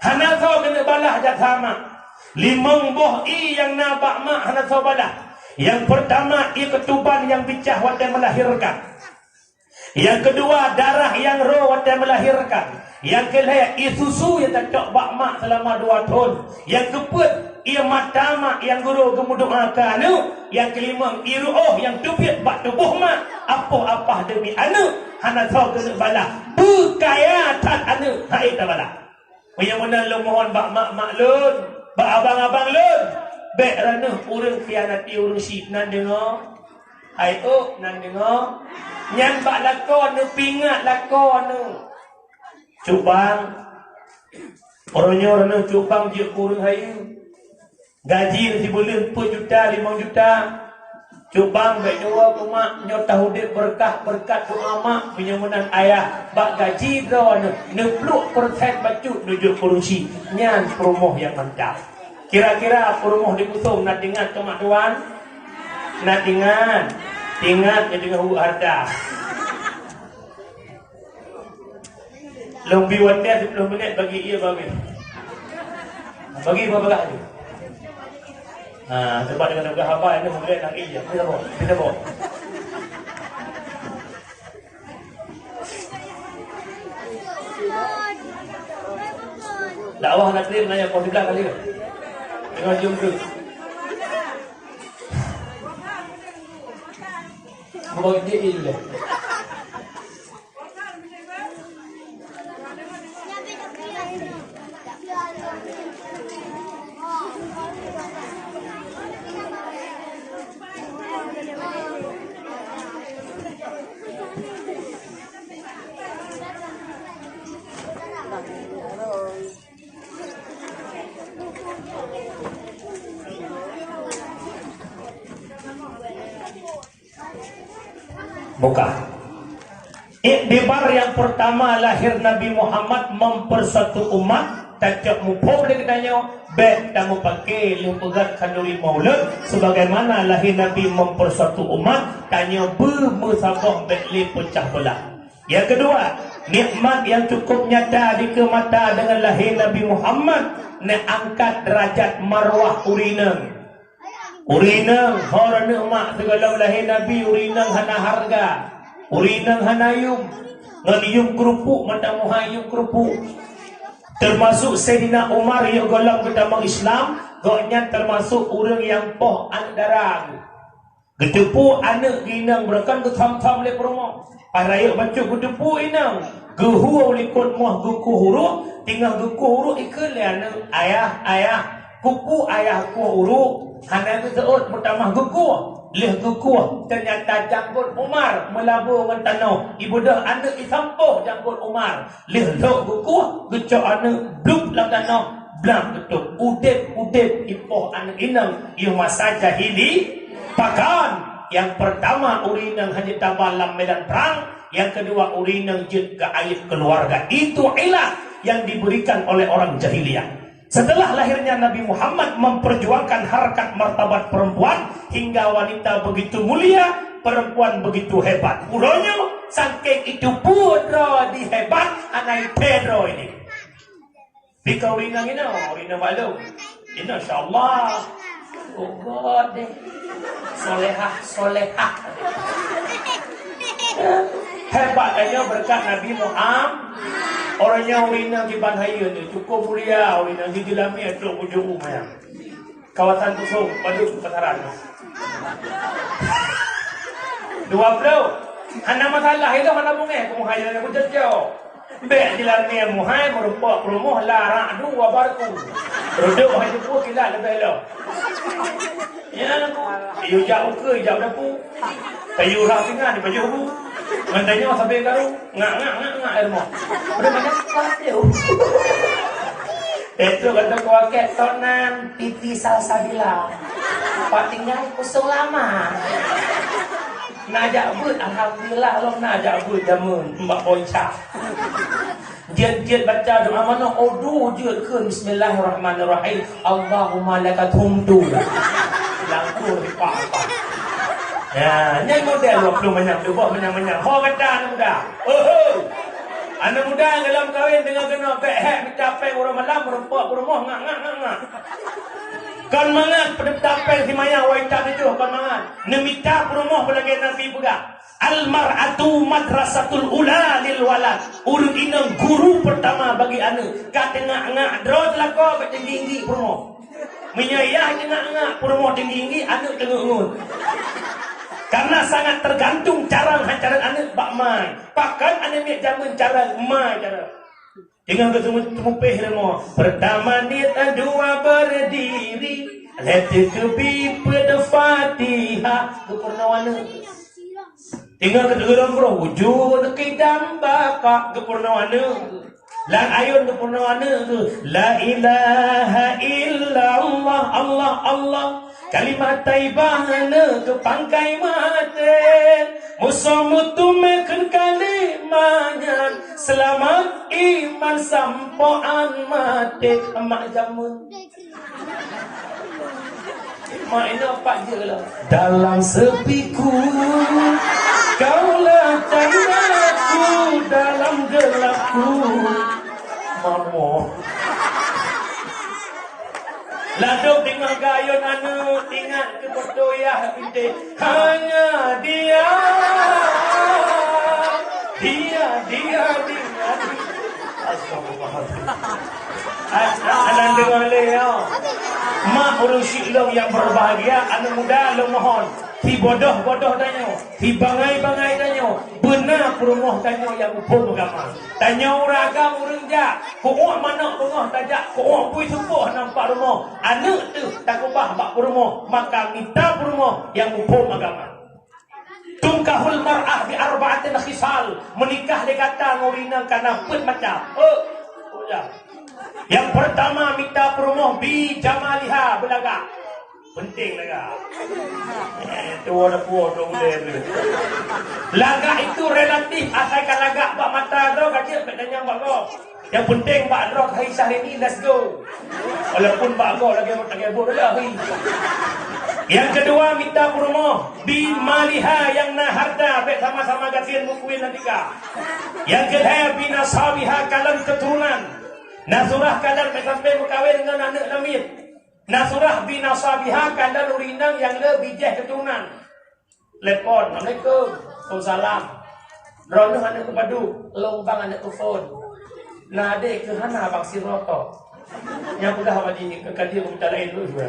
Hana soe keuneuk balah jasa mak. Limong boh ie nyang na bak mak hana soe balah. Nyang peurtama, ie keutuban nyang bicah watée meulahirkan. Nyang keudua, darah nyang ro watée meulahirkan. Nyang keulhée, ie susu nyang tacok bak mak seulama dua thon. Nyang keupeuet, ie mata mak nyang guro geumeudoá keu aneuk. Nyang keulimong, ie ruoh nyang teubiet bak tuboh mak, apoh apah deumi aneuk, hana soe keuneuk balah. Beukaya that aneuk, hai tabalah. Meunyoe meunan lôn mohon bak mak-mak lôn, bak abang-abang lôn, bék ranuh ureuëng khianati ureuëng syiek nan deungoe. Hai ôk nan deungoe, nyan bak lakoe neupingat lakoe neuh. Cubang, uroe nyoe ranuh cubang jeuet keu ureuëng hayeue. Gaji sibuleuen peuet juta, limong juta. Cubang bék nyoe keu mak, nyoe taudeb beureukat-beureukat doa mak, meunyoe meunan ayah, bak gaji droeneuh, neupluek persen bacut neujok keu ureuëng syiek. Nyan peurumoh nyang mantap. Kira-kira peurumoh di Kusong na teuingat keu mak tuan? Na teuingat. Teuingat keu teungoh uek hareuta. Lôn bi watée siplôh minét bagi ie babeh. Bagi babah laju. Ha, sebab dengan babah haba ini mungkin nak ie. Kita bawa, kita bawa. Dakwah nak terima nanya kau sebelah kali. Dengan jom tu. Bawa ie dulu. Buka. Iktibar nyang peurtama lahé Nabi Muhammad mempersatu umat, tacok muphom lé geutanyoe, bék tameupaké lheueh peugah khanduri maulud, sebagaimana lahé Nabi mempersatu umat, tanyoe beumeusaboh bék lé peucah beulah. Nyang keudua, nikmat nyang cukup nyata dikeue mata deungon lahé Nabi Muhammad, neuangkat deurajat marwah ureuëng inong. Ureuëng inong, ho ranuh mak sigohlom lahé Nabi, ureuëng inong hana hareuga. Ureuëng inong hana yum. Ngon yum keurupuk, mata muha yum keurupuk. Teumasuk Saidina Umar, yoh gohlom geutamong Islam, gobnyan teumasuk ureuëng nyang poh aneuk dara. Geuteupeue aneuk geuh inong beureukan geutham-tham lé peurumoh. Pas rayeuk bacut geuteupeue inong, geuhue u likot moh geukueh uruek, teungoh geukueh uruek ikheun lé aneuk, "Ayah, ayah, keupeue ayah kueh uruek?" Hana geuseuôt, meutamah geukueh. Lheueh geukueh, teunyata janggot Umar meulabô ngon tanoh. Ibeudôh aneuk isampôh janggot Umar. Lheueh lhok geukueh, geucok aneuk, blub lam tanoh, blang geutôb. Udeb-udeb ipoh aneuk inong, yoh masa jahili. Pakon, nyang peurtama ureuëng inong hana taba lam medan prang, nyang keudua ureuëng inong jeuet geuaéb keuluwarga. Itu ilah yang diberikan oleh orang jahiliyah. Setelah lahirnya Nabi Muhammad memperjuangkan harkat martabat perempuan hingga wanita begitu mulia, perempuan begitu hebat. Uroe nyoe, sangking itu pun droe di hebat, anai teh droe ini. Bika ureueng inong, ureueng inong maklum. Inong, insya Allah. Oh, God deh. Solehah, solehah. Hebat tanyoe berkat Nabi Muhammad. Uroe nyoe ureueng inong kiban hayeue nyoe, cukup mulia ureueng inong, jeulamé trok bujur u manyang. Kawasan Kusong, Padum, Pasaran. Dua puluh. Hana masalah, ilong hana bungéh, kumuhai nyan kujeuet jauh. Bèk jilamé muhai, meurumpok peurumoh, la ra'du wa barqu. Reudôk hai teupeu kilat leubeh lom. Ya, yue jak ukeue, jak dapu. Tayue rhah singa, dipajoh bu. Ngon tanyoe sabe karu. Ngak, ngak, ngak, ngak, air moh. Udah banyak kuat dia. Itu kata kuaket tonan pipi salsabila. Pak tinggal kusong lama. Najak buet, alhamdulillah, lom najak buet jameun, mbak Boy Syah. Jeuet-jeuet baca doa manoe, odu jeuet kheun, "Bismillahirrahmanirrahim. Allahumma laka tumtu." Langkor dipak-pak. Ya, nyan model dua puluh manyang, dua manyang-manyang. Ho gata aneuk muda. Oho. Aneuk muda dalam kawin dengan kena bèk hek mita péng uroe malam, meureumpok peurumoh, ngak, ngak, ngak, ngak. Kon mangat peudeuh tapéng si maya wai that tujoh, kon mangat. Neumita peurumoh beulagèe Nabi peugah. Al-mar'atu madrasatul ula lil walad. Ureueng inong guru pertama bagi aneuk. Ka teungak-ngak droe teulako, ka teunggi-inggi peurumoh. Meunyoe yah teungak-ngak peurumoh teunggi-inggi, aneuk teungeut-ngeut. Karena sangat tergantung carang hancaran aneuk bak mai. Pakon aneuk miet jameun carang, mai carang. Teungoh geuseumeupéh rumoh, pertama niet, dua berdiri, lhèe teukeubi peuet Fatihah, geupeurunoe aneuk. Teungoh geuteugulang roh, wujud qidam baqa, geupeurunoe aneuk. Lam ayôn geupeurunoe aneuk, la ilaha illallah, Allah, Allah. Kalimat thayyibah hana geupangkai maté. Musoh meuteumé kheun kalimat nyan, seulamat iman sampoe án maté. Mak jameun. Mak inong pat jeuet lah. Dalam sepiku, kaulah tandaku dalam gelapku. Mamo. Ladôm teungoh geuayôn aneuk, ingat keu foto yah bintéh. Hanya dia, dia, dia, dia, dia. Astagfirullahaladzim. As-, aneuk deungoe lé, ya. Mak ureueng syik lôn nyang berbahagia, aneuk muda lôn mohon. Sibodoh-bodoh tanyoe, sibangai-bangai tanyoe, beuna peurumoh tanyoe nyang muphom agama. Tanyoe ureueng agam ureueng jak, keu'uek manok beungoh tajak, keu'uek bui seupôt nampak rumoh. Aneuk teuh takeubah bak peurumoh, maka mita peurumoh nyang muphom agama. Tunkahul mar'ah bi arba'atin khisal, meunikah lé gata ngon ureueng inong kana peuet macam. Oh, oh ya. Nyang peurtama mita peurumoh bi jamaliha, beulagak. Penting lagak. Eh, tuwo dah puwoe, tuwo udeb tu. Lagak itu relatif, asai ka lagak bak mata droe, ka jeuet bèk tanyong bak gob. Nyang penting bak droe hai Syahrini, let's go. Walaupun bak gob lagèe, lagèe boh dah, hi. Nyang keudua, mita peurumoh bi maliha, nyang na harta, bèk sama-sama gasien meukuwin dan tiga. Nyang keulhèe, bi nasabiha, kalon keuturonan. Na surah kalon bèk sampai meukawen ngon aneuk lamiet. Na surah bi nasabiha, kalon ureueng inong nyang le bijèh keuturonan. Telepon, "Assalamualaikum." "Waalaikumsalam." "Droeneuh aneuk keu padub?" "Lôn bang aneuk keu phon." "Na adék keuh?" "Hana bang, sidroe tok." Nyang peugah awak jih, "Ka dia meunta laén dulu."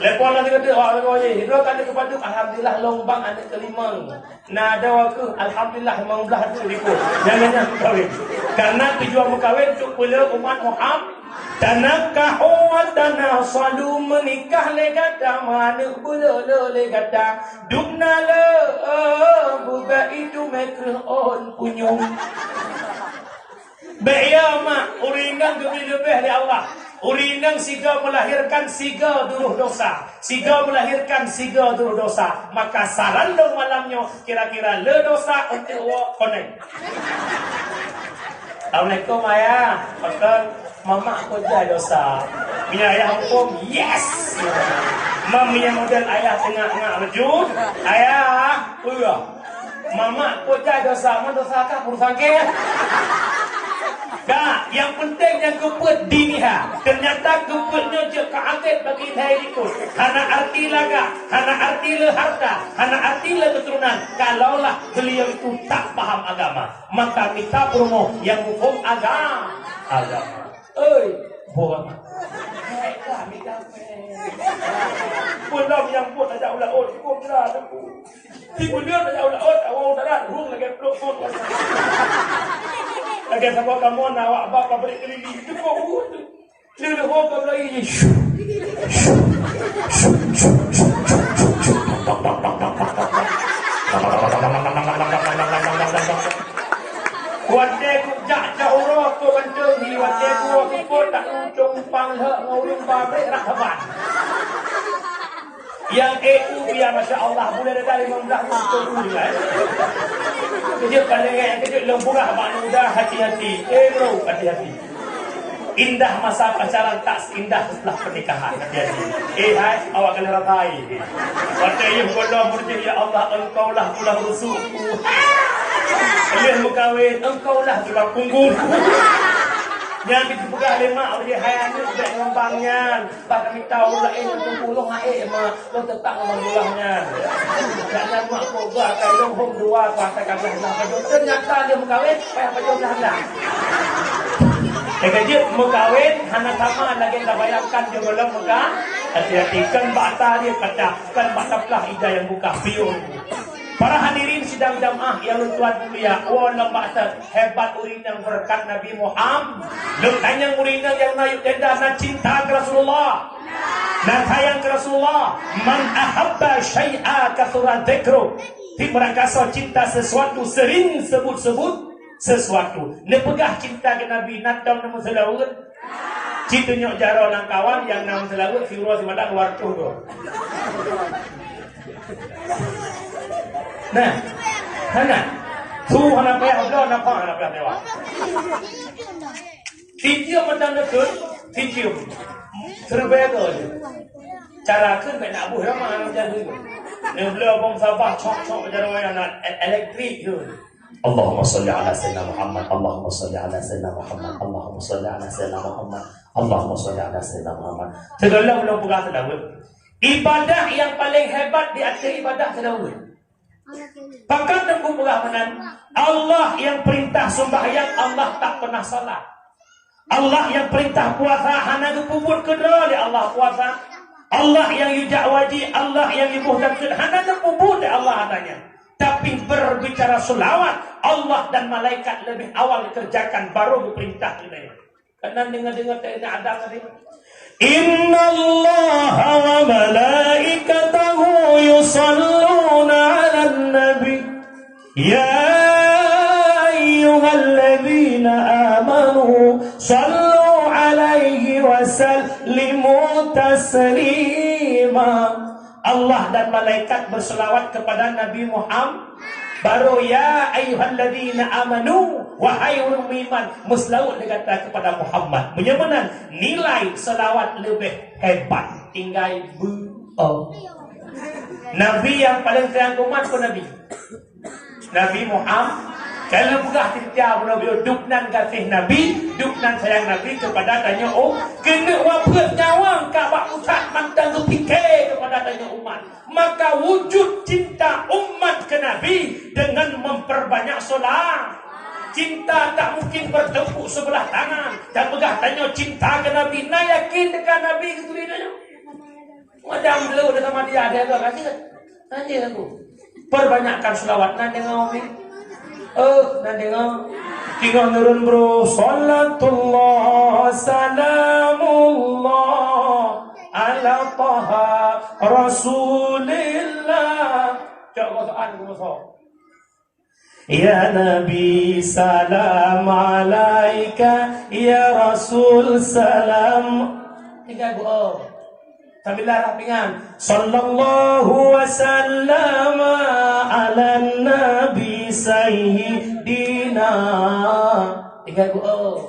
Telepon lagi kata, "Wah, lagi wajah. Droe aneuk keu padub?" "Alhamdulillah, lôn bang aneuk keu limong." "Na droe keuh?" "Alhamdulillah, limong blah tu likot." Jangan-jangan meukawen. Karena tujuan meukawen untuk peuleueh umat Muhammad. Tanakahu wa tanasalu, meunikah lé gata, meuaneuk beuleu lé gata. Dubna le, bubak itu meukreuh ôn punyueng. Bèk ya mak, ureueng inong geubri leubeh lé Allah. Ureueng inong sigoe melahirkan sigoe duroh dosa. Sigoe melahirkan sigoe duroh dosa. Maka saran lôn malam nyoe, kira-kira le dosa untuk woe konek. Assalamualaikum, Ayah. Pakon? Mamak kujai dosa. Meunyo ayah huköm, yes! Mam meunyo model ayah teungak-ngak laju, ayah, peue? Mamak kujai dosa, man dosa kah urusan kah? Ka, nyang peunteng nyang keupeuet diniha. Teunyata keupeuet nyoe jeuet keu akhé bagi ilhai likot. Hana arti lagak, hana arti le harta, hana arti le keuturonan, kalaulah beliau itu tak paham agama. Maka mita peurumoh nyang muphom aga-, agama. Oi, buet. Hai, kami damai. Pulang nyang buet tajak u laôt, huköm jeulaih teungku. Di pulang tajak u laôt, awak darat, hong lagèe plôk phôn. Lagèe saboh kamoe na awak ba pabrik keulili, cukup buet tu. Leuleubeh ka mulai. Watèe kujak jak uroe keu mantong hi, watèe kuwoe seupôt tak ujong pang lheueh ngon ureueng pabrik rah ban. Nyang E U biar, masya Allah, buleuen dada limong blah ujong uroe, eh. Keujeuet paléng, eh, keujeuet lôn peugah bak aneuk muda, hati-hati. Eh, bro, hati-hati. Indah masa pacaran tak seindah setelah pernikahan. Hati-hati. Eh, hai, awak kalian ratai. Watèe yôh gohlom meureujeuet, "Ya Allah, Engkaulah tulang rusukku." Lheueh meukawen, "Engkaulah tulang punggung." Nyan dipeugah lé mak, "Hai aneuk, bèk ngembang nyan. Bah ka mita ureueng laén nyang teupulông aé, mak." Lôn teutap ngon bulah nyan. Dak nyan mak peugah, ka lôn hom dua, kuasa ka blah-blah pajoh. Teunyata lheueh meukawen, payah pajoh blah-blah. Teukeujeuet meukawen hana sama lagèe tabayangkan di gohlom meuka-, hati-hati, kon bak ata dia pacah, kon bak taplah ija nyang buka, piôh. Para hadirin sidang jamaah nyang lôn tuan mulia, woe lom bak Hebat ureueng inong beureukat Nabi Muhammad. Lôn tanyong ureueng inong nyang na yôh tenda na cinta keu Rasulullah. Na sayang keu Rasulullah. Man ahabba syai'a katsura dzikru. Tiep meurangkasoe cinta sesuatu, sering sebut-sebut sesuatu. Neupeugah cinta keu Nabi, na tom neumeuseulaweuet. Ci tunyok jaroe lam kawan nyang na meuseulaweuet siuroe simalam dua ratus dua. Nah, hana. Su hana payah bloe, nafah hana payah meuwah. Sijeuem mantong neukheun, sijeuem. Siribèe goe jih. Cara kheun bèk na boh ramah lam jaroe. Neubloe bông sabah, cok-cok jaroe nyan na e-, elektrik tu. Allahumma shalli ala sayyidina Muhammad, Allahumma shalli ala sayyidina Muhammad, Allahumma shalli ala sayyidina Muhammad, Allahumma shalli ala sayyidina Muhammad. Sigohlom lôn peugah seulaweuet. Ibadah nyang paleng hebat di ateueh ibadah seulaweuet. Pakon teungku peugah meunan? Allah nyang peurintah seumbahyang, Allah tak peunah salat. Allah nyang peurintah puasa, hana geupeubuet keudroe lé Allah puasa. Allah nyang yue jak wajéb, Allah nyang yue boh zakeuet, hana geupeubuet lé Allah hana nyan. Tapi berbicara selawat, Allah dan malaikat lebih awal kerjakan, baru geupeurintah keu nyan. Keunan deungoe-deungoe teuingat Adam tadi. Innallaha wa malaikatahu yusalluna 'alan nabi. Ya ayyuhalladzina amanu sallu 'alaihi wa sallimu taslima. Allah dan malaikat berselawat kepada Nabi Muhammad. Baru, "Ya ayyuhalladzina amanu," wahai ureueng meuiman, meuseulaweuet lé gata kepada Muhammad. Meunyoe meunan, nilai selawat leubeh hebat. Tinggai beu-, oh. Nabi nyang paleng sayang keu umat peue Nabi? Nabi Muhammad. Kalau peugah seutia bunoe beliau, dubnan gaséh Nabi, dubnan sayang Nabi kepada tanyoe, oh, keuneuk wapeuet nyawöng ka bak pusat mantong geupike kepada tanyoe umat. Maka wujud cinta umat keu Nabi dengan memperbanyak solat. Cinta tak mungkin bertepuk sebelah tangan. Dan peugah tanyoe cinta keu Nabi, na yakin dekat Nabi geuturi tanyoe? Macam leu dah sama dia, dia tu kasih. Tanya aku. Perbanyakkan selawat. Nan dengar ni. Eh, nan dengar. Tinggal nurun bro. Salatullah, salamullah, ala taha rasulillah. Cok kosong, kosong. Ya Nabi, salam alaika, ya Rasul, salam. Tiga, dua. Sambil lah pingan. Sallallahu wa sallama ala Nabi Sayyidina. Tiga, dua.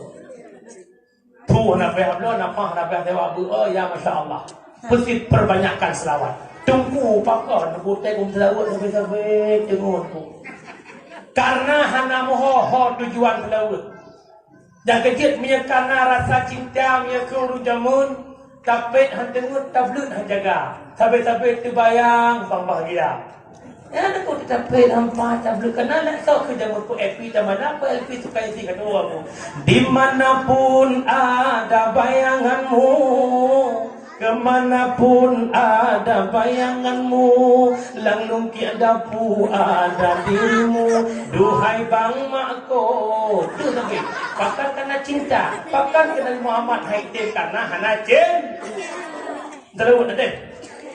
Tuh na payah bloe, na pah na payah sewa beu, oh ya, masya Allah. Peusit perbanyakkan selawat. Teungku pakon, teungku teh kum selawat sabe-sabe teungoh tu. Karena hana meuho-ho tujuan selawat. Nyang keujeuet meunyoe kana rasa cinta meunyoe keu ureueng jameun, tapet han teungeut, tableut han jaga. Sabe-sabe teubayang bang bahgia. Ya, aku tetap hampa tableut kana nak sok keu jameun ku Epi dan mana apa Elvi suka isi kedua aku. Dimanapun ada bayanganmu, kemanapun ada bayanganmu, lam lungkiek dapu ada dirimu, duhai bang Mako. Tu tapi, pakon kana cinta, pakon keu Nabi Muhammad hai teh kana hana cin. Terus deh.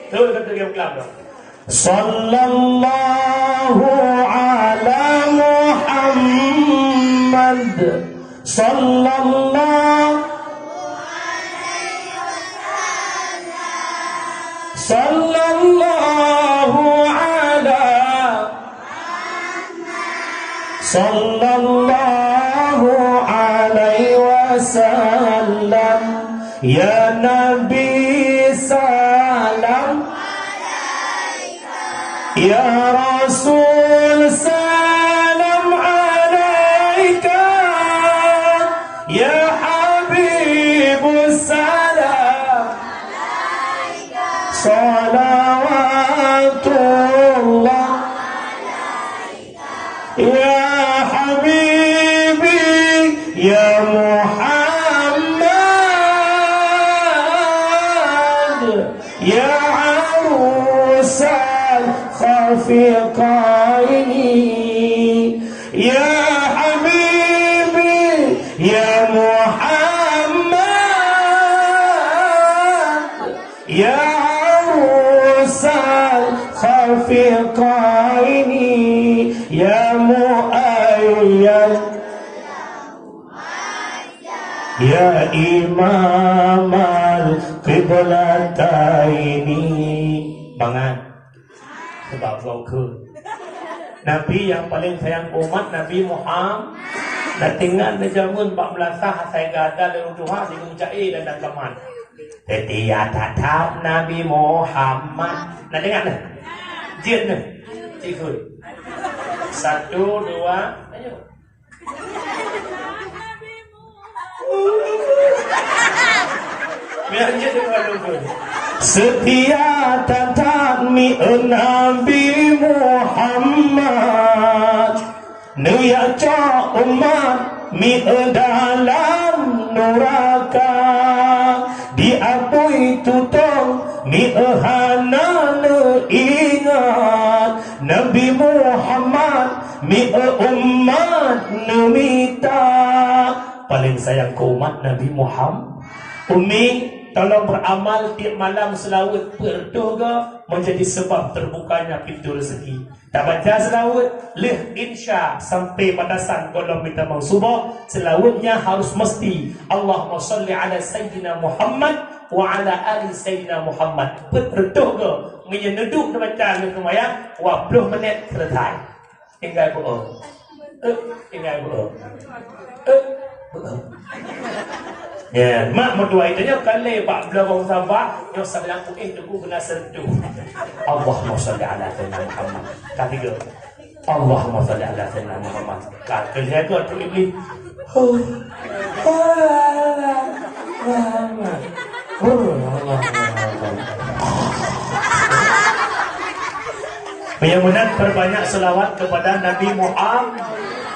Terus kata dia kelam tu. Sallallahu ala Muhammad. Sallallahu, sallallahu ala, sallallahu alaihi wasallam. Ya Nabi, salam. Ya Rasul, salam alaika. Ya Habibus, salam. Salawatullah. Ya Habibi, ya Muhammad. Ya arusal khafiqaini, ya habibi, ya Muhammad, ya arusal khafiqaini, ya muayyad. Ya Imamal Qiblataini. Bangat. Sebab gau keu. Nabi nyang paleng sayang umat, Nabi Muhammad. Dah tinggal di jameun bak meulasah asai gada lé tuha di muncak e dan dangkaman. Setia tatap Nabi Muhammad. Nah, dengar dah. Jeuet dah. Ikut. Satu, dua, ayo. Setia tatap mieu Nabi Muhammad, neuyak cok umat mieu dalam nuraka, diapui tutong mieu hana neuingat. Nabi Muhammad mieu umat neumita. Paleng sayang keu umat Nabi Muhammad. Umi, tolong beramal tiep malam seulaweuet peuet reutôh goe menjadi sebab terbukanya pintu rezeki. Tabaca seulaweuet lheueh insya sampai batasan gohlom mita mau suboh, seulaweuetnya harus mesti Allahumma shalli ala sayyidina Muhammad wa ala ali sayyidina Muhammad. Peuet reutôh goe. Meunyoe neuduek neubaca lheueh seumayang, dua ploh menit selesai. Tinggai beu'oh. Eh, tinggai beu'oh. Eh, beu'oh. Ya, mak meutuai tanyoe kalé bak beulagong sabar, nyoe sabilang kuéh teungku keunan sentuh. Allahumma shalli ala sayyidina Muhammad. Ka tiga. Allahumma shalli ala sayyidina Muhammad. Ka keuh jaga tu iblis. Huh. Muhammad. Huh, Allah, Allah. Meunyoe meunan, perbanyak selawat kepada Nabi Muhammad.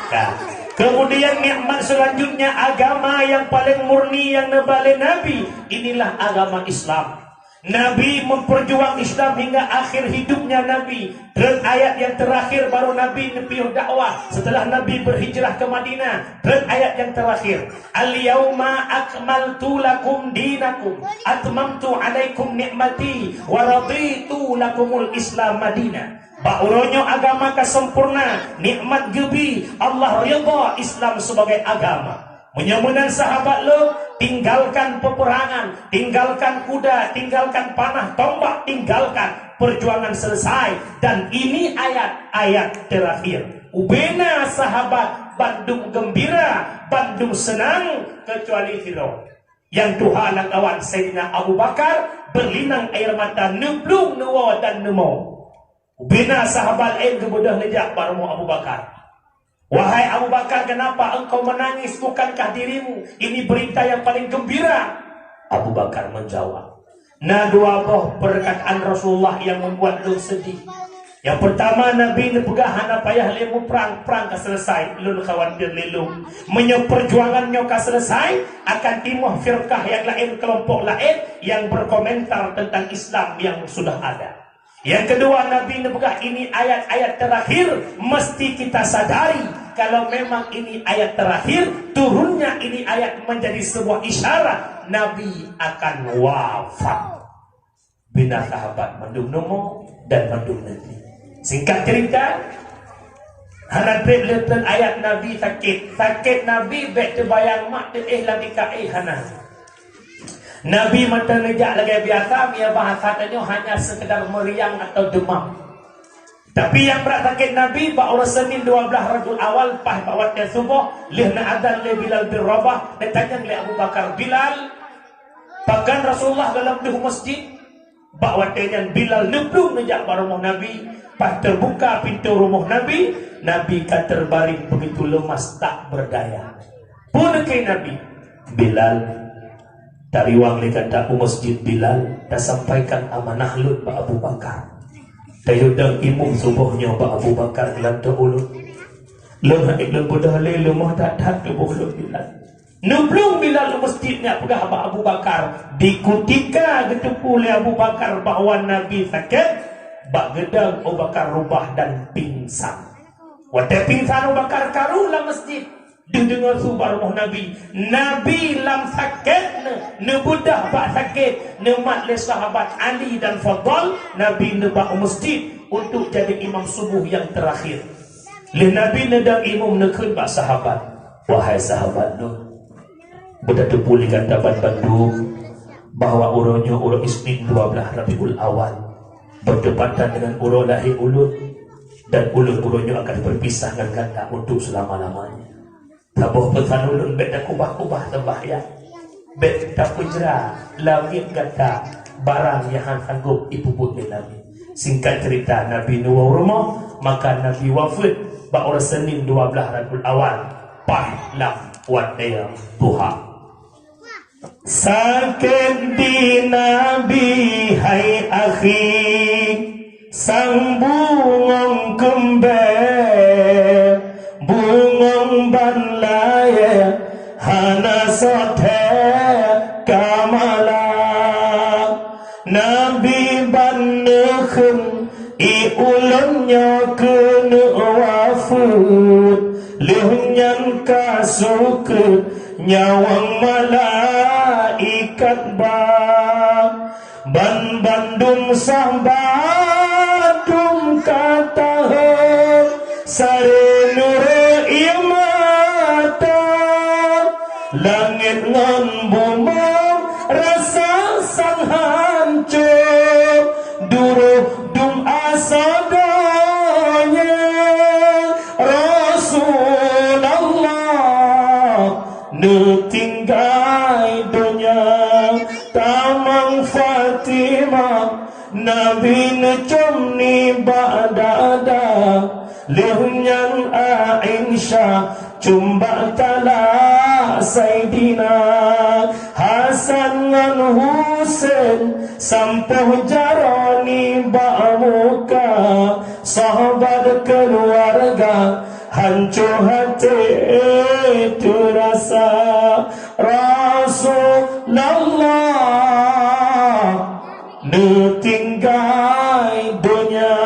Nah, kemudian nikmat selanjutnya agama yang paling murni yang neuba lé Nabi, inilah agama Islam. Nabi memperjuang Islam hingga akhir hidupnya Nabi. Treun ayat yang terakhir baru Nabi neupiôh dakwah setelah Nabi berhijrah ke Madinah. Treun ayat yang terakhir. Al-yauma akmaltu lakum dinakum, atmamtu alaikum ni'mati, wa raditu lakumul Islam madina. Bak uroe nyoe agama ka sempurna, nikmat geubi, Allah ridha Islam sebagai agama. Meunyoe meunan sahabat lôn, tinggalkan peperangan, tinggalkan kuda, tinggalkan panah tombak, tinggalkan, perjuangan selesai. Dan ini ayat-ayat terakhir. Ubena sahabat bandum gembira, bandum senang, kecuali sidroe. Nyang tuha lam kawan Saidina Abu Bakar, beulinang air mata, neublueng, neuwoe dan neumo. Bina sahabat laén geubeudôh neujak bak rumoh Abu Bakar. "Wahai Abu Bakar, kenapa engkau menangis? Bukankah dirimu ini berita yang paling gembira?" Abu Bakar menjawab, "Na dua boh perkataan Rasulullah yang membuat lôn sedih. Yang pertama, Nabi neupeugah hana payah lé muprang, prang ka selesai, lôn khawatir lé lôn. Meunyoe perjuangan nyoe ka selesai, akan timoh firqah yang laén, kelompok laén yang berkomentar tentang Islam yang sudah ada. Yang kedua, Nabi neupeugah ini ayat-ayat terakhir, mesti kita sadari kalau memang ini ayat terakhir, turunnya ini ayat menjadi sebuah isyarat Nabi akan wafat." Bina sahabat mandum neumo dan mandum neuteupeue. Singkat cerita, hana treb leuteun ayat Nabi sakét. Sakét Nabi bék teubayang mak teuéh lam tika éh, hana. Nabi mantong neujak lagée biasa, meunyoe bahasa tanyoe hanya sekedar meriang atau demam. Tapi nyang brat sakét Nabi bak uroe Senin dua belas Rabiul Awal, paih bak watée suboh, lheueh neuazan lé Bilal bin Rabah, neutanyong lé Abu Bakar, "Bilal, pakon Rasulullah golom deuh u masjid?" Bak watée nyan Bilal neublueng neujak bak rumoh Nabi. Pas teubuka pintoe rumoh Nabi, Nabi ka teubaréng beugitu leumas tak beurdaya. Peue neukheun Nabi, "Bilal, tariwang lé gata u masjid, Bilal, tasampaikan amanah lôn bak Abu Bakar. Tayue dong imum suboh nyoe bak Abu Bakar, geulantoe ulôn. Lôn hana lôn beudôh lé, leumoh that-that tuboh lôn, Bilal." Neublueng Bilal u masjid, neujak peugah bak Abu Bakar. Di kutika geuteupeue lé Abu Bakar bahwa Nabi sakét, bak geudong Abu Bakar rubah dan pingsan. Watée pingsan Abu Bakar karu lam masjid, deuh deungoe su bak rumoh Nabi. Nabi lam sakét, ne-, neubeudôh bak sakét, neumat lé sahabat Ali dan Fadhal, Nabi neuba u masjid untuk jadi imam suboh nyang teurakhir. Lheueh Nabi neudong imum, neukheun bak sahabat, "Wahai sahabat lôn, beutateupeue lé gata banmandum bahwa uroe nyoe uroe Isnin dua belas Rabiul Awal, bertepatan dengan uroe lahé ulôn, dan ulôn uroe nyoe akan berpisah ngon gata untuk selama-lamanya. Saboh peusan ulôn, bék takubah-kubah seumbahyang. Bék tapeujra langét gata barang nyang hana sanggob jipeubuet lé langét." Singkat cerita, Nabi neuwoe u rumoh, maka Nabi wafeuet bak uroe Senin dua belas Rabiul Awal, paih lam watée duha. Sakét di Nabi, hai akhi, sang bungöng keumbée, bungöng ban layée, hana soe thée ka malak. Nabi ban neukheun, "Ié ulôn nyoe keuneuk wafeuet." Lheueh nyan ka sukeuet nyawöng malaikat ba. Banmandum sahabat dum ka taheuet, saréh neureuek ié mata. Langét ngon bumoe rasa sang hanco, duroh dum asoe donya. Rasulullah neutinggai donya, tamong Fatimah, Nabi neucöm nibak dada. Lheueh nyan Aisyah cöm bak talak Saidina. Hasan ngon Husen sampoh jaroe nibak muka. Sahabat keuluwarga hanco até teurasa. Rasulullah neutinggai donya.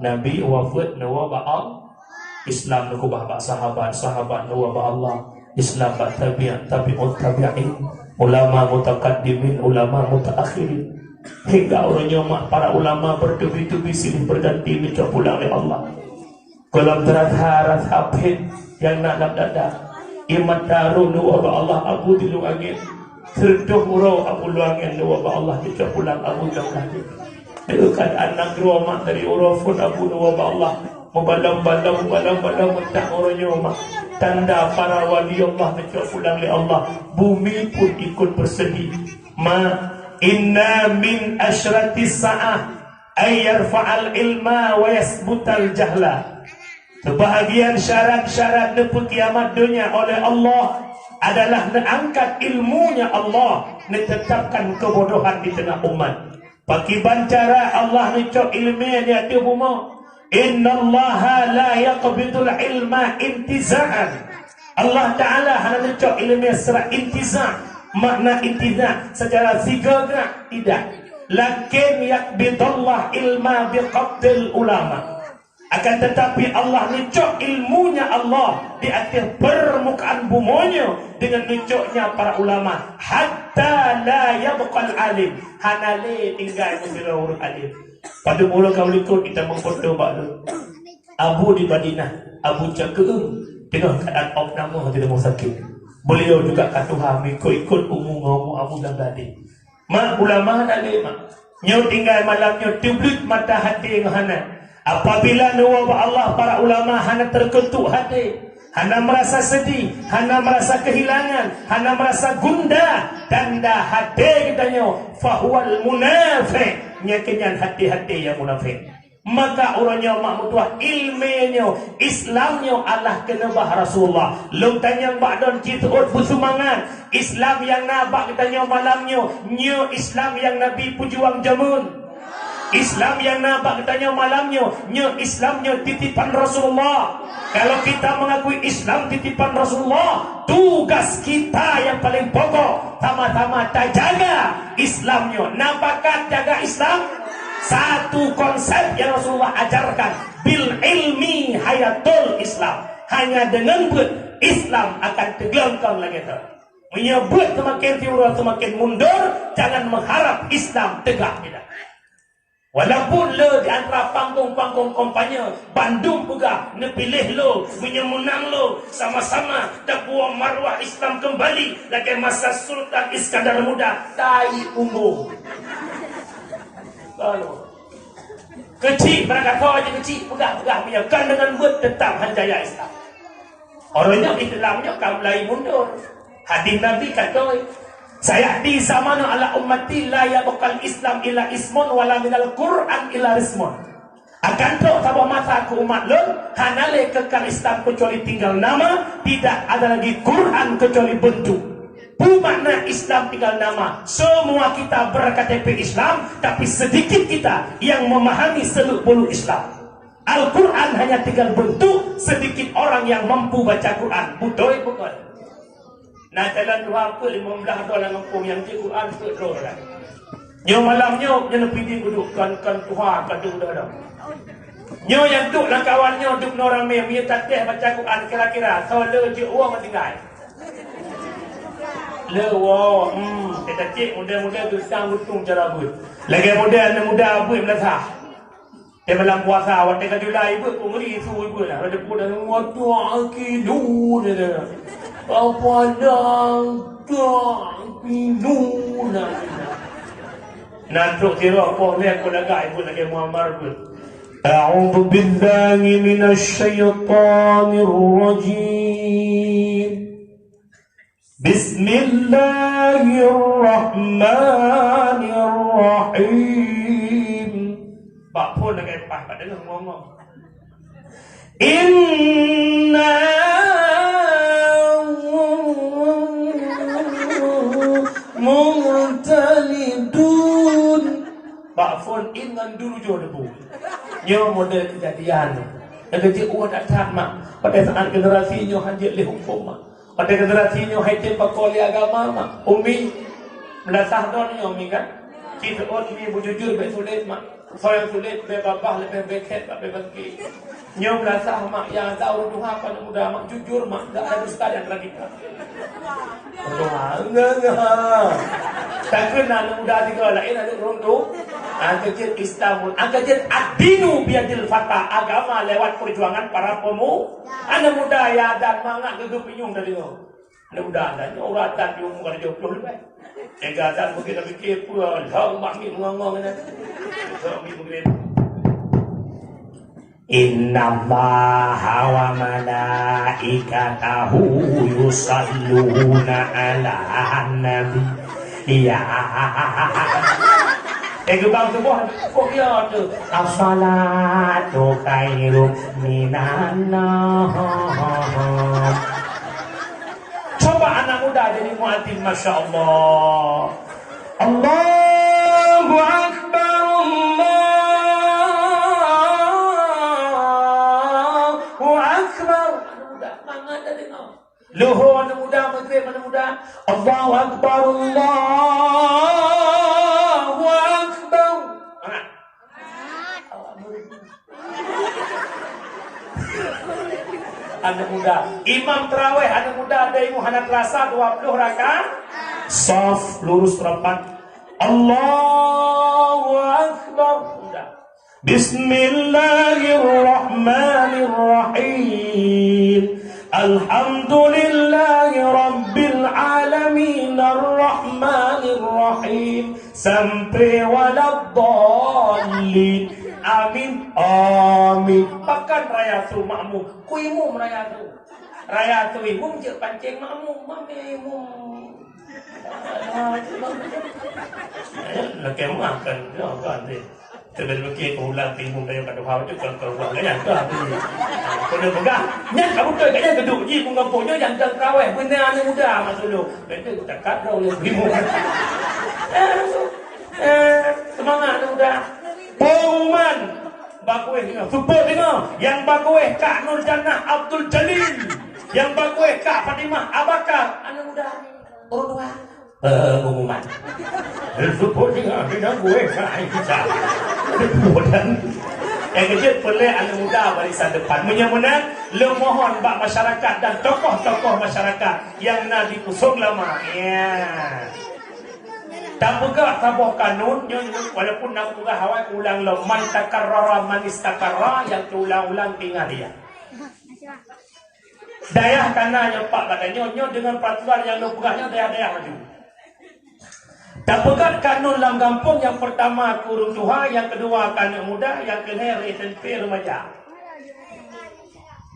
Nabi wafeuet neuwoe bak Allah. Islam neukeubah bak sahabat, sahabat neuwoe bak Allah. Islam bak tabi'in, tabi'ut tabi'in, ulama mutakaddimin, ulama mutaakhirin. Hingga uroe nyoe mak para ulama bertubi-tubi silih berganti neucok pulang lé Allah. Gohlom teurasa rasa phét nyang na lam dada. Ié mata droe neuwoe bak Allah, Abu di Lueng Angén. Seureutôh uroe Abu Lueng Angén neuwoe bak Allah, neucok pulang Abu Lueng Angén. Deungon keuadaan nanggroe mak dari uroe phon Abu neuwoe bak Allah. Meubalom-balom, meubalom-balom meutak uroe nyoe mak. Tanda para wali Allah neucok pulang lé Allah, bumi pun ikut bersedih. Ma, inna min asyratis sa'ah ay yarfa'al ilma wa yasbutal jahla. Sebahagian syarat-syarat neupeukiamat donya oleh Allah adalah neuangkat ilmunya Allah, neutetapkan kebodohan di tengah umat. Pakiban cara Allah neucok ileumé di ateueh bumoe? Innallaha la yaqbidul ilma intiza'an. Allah Ta'ala hana neucok ileumé secara intiza'. Makna intiza' secara sigoe gak tidak. Lakin yaqbidullah ilma biqabdil ulama. Akan tetapi Allah neucok ilmunya Allah di ateueh permukaan bumoe nyoe dengan neucoknya para ulama, hatta la yabqal alim, hana lé tinggai meusidroe ureuëng alim. Padub uroe ka likot kita meufoto bak lôn. Abu di Madinah, Abu Cakeueng, teungoh keuadaan opname di rumoh sakét. Beliau juga ka tuha, meuikot-ikot umu ngon umu Abu Dangdadi. Mak, ulama hana lé, mak. Nyoe tinggai malam nyoe teubleuet mata haté ngon hana. Apabila neuwoe bak Allah, para ulama hana teukeuntok haté, hana meurasa seudih, hana meurasa keuhilangan, hana meurasa gundah, tanda haté geutanyoe, fahuwal munafiq, nyan keuh nyan haté-haté nyang munafék. Maka uroe nyoe mak meutuah, ileumé nyoe, Islam nyoe Allah keuneubah Rasulullah. Lôn tanyong bak droen, ci seuôt beuseumangat. Islam nyang na bak geutanyoe malam nyoe, nyoe Islam nyang Nabi peujuang jameun. Islam nyang na bak geutanyoe malam nyoe, nyoe Islam nyoe titipan Rasulullah. Kalau kita mengakui Islam titipan Rasulullah, tugas kita yang paling pokok sama-sama tajaga Islam nyoe. Na bakat jaga Islam? Satu konsep yang Rasulullah ajarkan, bil ilmi hayatul Islam. Hanya dengan beuet, Islam akan teuglengkong lagée nyoe. Meunyoe beuet seumaken siuroe seumaken mundur, jangan mengharap Islam tegak, tidak. Walaupun le di antara panggung-panggung kampanye bandum peugah, neupiléh lôn, meunyoe meunang lôn, sama-sama tapuwoe maruah Islam keumbali lagée masa Sultan Iskandar Muda, tai umbông. Lalu, keuchik, barangkasoe jih keuchik, peugah-peugah meunyoe kon deungon beuet, teutap han jaya Islam. Uroe nyoe Islam nyoe ka mulai mundur. Hadis Nabi ka toi, "Sayati zamanu ala ummati la yabqal Islam illa ismun wala minal Qur'an illa rismun." Akan trok saboh masa keu umat lôn, hana lé keukai Islam keucuali tinggal nama, tidak ada lagi Quran keucuali beuntuk. Peue makna Islam tinggal nama? Semua kita ber-K T P Islam, tapi sedikit kita yang memahami seluk-beluk Islam. Al-Quran hanya tinggal bentuk, sedikit orang yang mampu baca Quran. Beutôi bukan? Na calon tuha peuet limong blaih droe lam gampông nyang jeuet Quran peuet droe dah. Nyoe malam nyoe, nyoe neupiding uduk kon, kon tuha, kon duek dah. Nyoe nyang duek lam kawan nyoe duek nyoe ramé, meunyoe tatéh baca Quran kira-kira, soe le jeuet woe meutinggai. Le woe, hmm, teuka cit muda-muda tu sang beutong cara beuet. Lagée muda, aneuk muda beuet meulasah. Di bulan puasa, watée ka Julai, ibu pun ngeri su ibu lah. Ada pun dah semua doa kilu dia. Apa dah doa kilu lah. Nah, trok sirok poh ni aku lagak ibu lagi Muammar pun. أعوذ بالله من الشيطان الرجيم. Bismillahirrahmanirrahim. Bak phon lagée paih bak deungoe ngomong. Inna mu'talidun. Bak phon in ngon dun ujoe debu. Nyoe model keujadian. Nyang keujiek ueh that-that mak. Pada saat generasi nyoe hanjeuet lé huköm mak. Pada generasi nyoe hai tem pakoe lé agama mak. Umi, meulasah droe nyoe umi kan? Ci seuôt umi beujujur bék sulet mak. Soe nyang sulet leubeh babah, leubeh beuket, leubeh bangke. Nyoe meulasah mak, nyang ada ureuëng tuha keu aneuk muda mak, jujur mak, enggak ada dusta di antara kita. Aduh, enggak, enggak. Takheun aneuk muda tiga laén aneuk ureuëng tu. Angka jeuet Islam, angka jeuet ad-dinu biyadil fata, agama lewat perjuangan para pemu-, aneuk muda ya dan mangat geugeup inyueng dari nyoe. Aneuk muda dan nyoe ureuëng adat di umur tujuh puluh lebih. Tega dan mungkin dah fikir pura, lah umat ni menganga-nganga. Lah umat ni mungkin. Innallaha wa malaikatahu yusalluna 'alan nabi. Ya. Eh, geubang tuboh, kok ya tu? As-salatu khairum minan naum. Coba anak muda jadi muadzin, masya Allah. Allahu Akbar, Allahu Akbar. Anak muda, mangat dah dengar. Luhur anak muda, maghrib anak muda. Allahu Akbar, Allahu Akbar. Mangat. Anak muda. Imam tarawih anak muda ada ilmu hana terasa dua puluh rakaat. Saf lurus rapat. Allahu Akbar. Muda. Bismillahirrahmanirrahim. Alhamdulillahi rabbil alamin, arrahmanirrahim, sampai waladdallin. Amin, amin. Bahkan raya tu makmum, ku imum raya tu. Raya tu imum jeuet pancing makmum, mami imum. Lakée makan, ya kan deh. Teubiet mikir keu ulang timbung daya pada hal tu kan keu ulang kan nyata tu. Kena peugah, nyan kamu tu kat nyan geduk ji pun kampung nyoe nyang dang kawai beuna aneuk muda masuk lu. Betul takat dah oleh timbung. Eh, semangat aneuk muda. Pengumuman bagus ni, support ni. Yang bagus Kak Nur Jannah Abdul Jalil. Yang bagus Kak Fatimah Abakar. Aneuk muda. Urut dua. Pengumuman. Syukur singoh, singoh gue, hai, bisa. Kemudian, yang kecil pelek anak muda barisan depan. Meunyoe meunan, lôn mohon bak masyarakat dan tokoh-tokoh masyarakat yang na di Pusong Lama. Ya. Tapeugah saboh kanun, nyoe, nyoe, walaupun na peugah awai ulang lom, man takarrara man istakarra, yang teuulang-ulang tinggal dia. Dayah kana nyoe pat badan nyoe, nyoe deungon peraturan nyang lôn peugah nyoe dayah-dayah maju. Tapeugah kanun lam gampông, nyang peurtama keu ureueng tuha, nyang keudua keu aneuk muda, nyang keulhèe S M P remaja.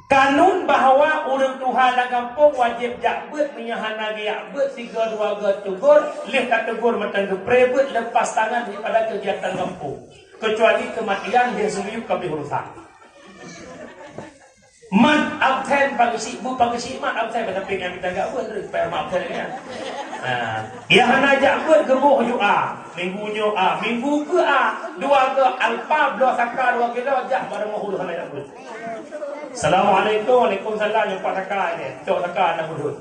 Kanun bahwa ureueng tuha lam gampông wajéb jak beuet, meunyoe hana geujak beuet, sigoe dua goe teugor, lheueh ka teugor mantong geupreh beuet, lepas tangan daripada kegiatan gampông. Kecuali kematian, lheueh seumiyueb ka abéh urusan. Mat absen pageusyik, bu pageusyik mat absen, tapi nyang kita gak buat terus, supaya mat absen kan. Ha. Nyang hana jak buat geuboh ju a, minggu nyoe a, minggu keu a, dua goe alpa, bloe saka dua kilo, jak bak rumoh ureueng hana jak buat. Assalamualaikum, waalaikumsalam, nyoe pat saka nyoe, cok saka aneuk muda.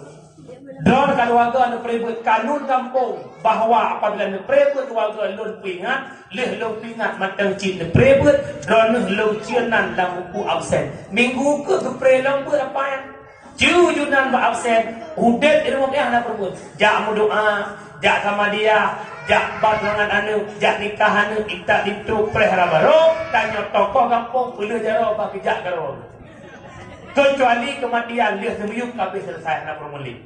Droeneuh keuluwarga neupreh beuet kanun gampông bahwa apabila neupreh beuet dua goe lôn peuingat, lheueh lôn peuingat mantong cit neupreh beuet, droeneuh lôn cue nan lam buku absen. Minggu keu geupreh lom beuet apa nyan? Cue ju nan bak absen, udeb di rumoh nyan hana peureubeuet. Jak meudoa, jak samadiyah, jak bat mangat aneuk, jak nikah aneuk, intat linto preh hara barô, tanyoe tokoh gampông peuleueh jaroe bak geujak keudroe. Kecuali kematian lheueh seumiyueb ka abéh selesai hana peureubeuet.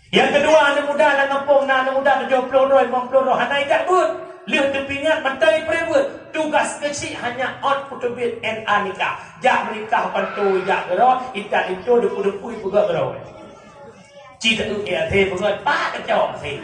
Nyang keudua, aneuk muda lam gampông na aneuk muda tujoh ploh droe, limong ploh droe hana ijak beuet. Lheueh teupeuingat mantong ipreh beuet. Tugaih keuchik hanya ôt peuteubiet N A nikah. Jak meunikah, bantu ijak keudroe, intat linto, depu-depu ipeugah keudroe. Ci taeu, eh, até peugah pat kacok sih.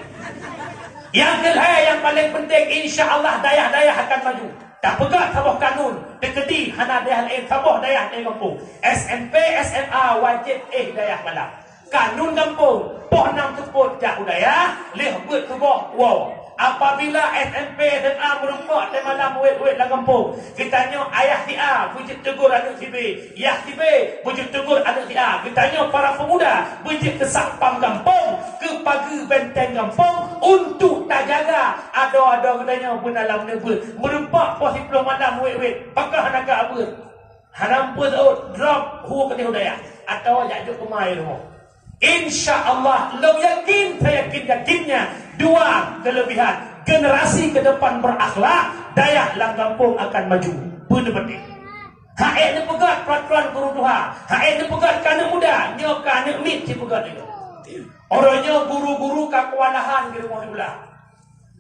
Nyang keulhèe nyang paleng penting, insya Allah dayah-dayah akan maju. Tapeugah saboh kanun, teukeudi hana dayah laén, saboh dayah di gampông. S M P, S M A wajéb éh dayah malam. Kanun gampông, poh nam seupôt jak u dayah, lheueh beuet suboh woe. Apabila S M P, S M A meureumpok teuh malam wét-wét lam gampông, geutanyoe ayah si A beujeuet teugor aneuk si B, yah si B beujeuet teugor aneuk si A. Geutanyoe para pemuda beujeuet keu satpam gampông, keu pageue benteng gampông, untuk tajaga adoe-adoe geutanyoe beuna lam neubeuet. Meureumpok poh siplôh malam wét-wét, pakon hana ka beuet. Hana meupeue saôt, drop hu keudeh u dayah, atawa jak jok keumai rumoh. Insya Allah, lôn yakin, saya yakin-yakinnya, dua kelebihan, generasi ke depan berakhlak, dayah lam gampông akan maju. Beuneuh beutôi. Hak ék neupeugah peraturan guru tuha, hak ék neupeugah keu aneuk muda, nyoe keu aneuk miet sipeugah nyoe. Uroe nyoe guru-guru ka keuwalahan di rumoh sikulah.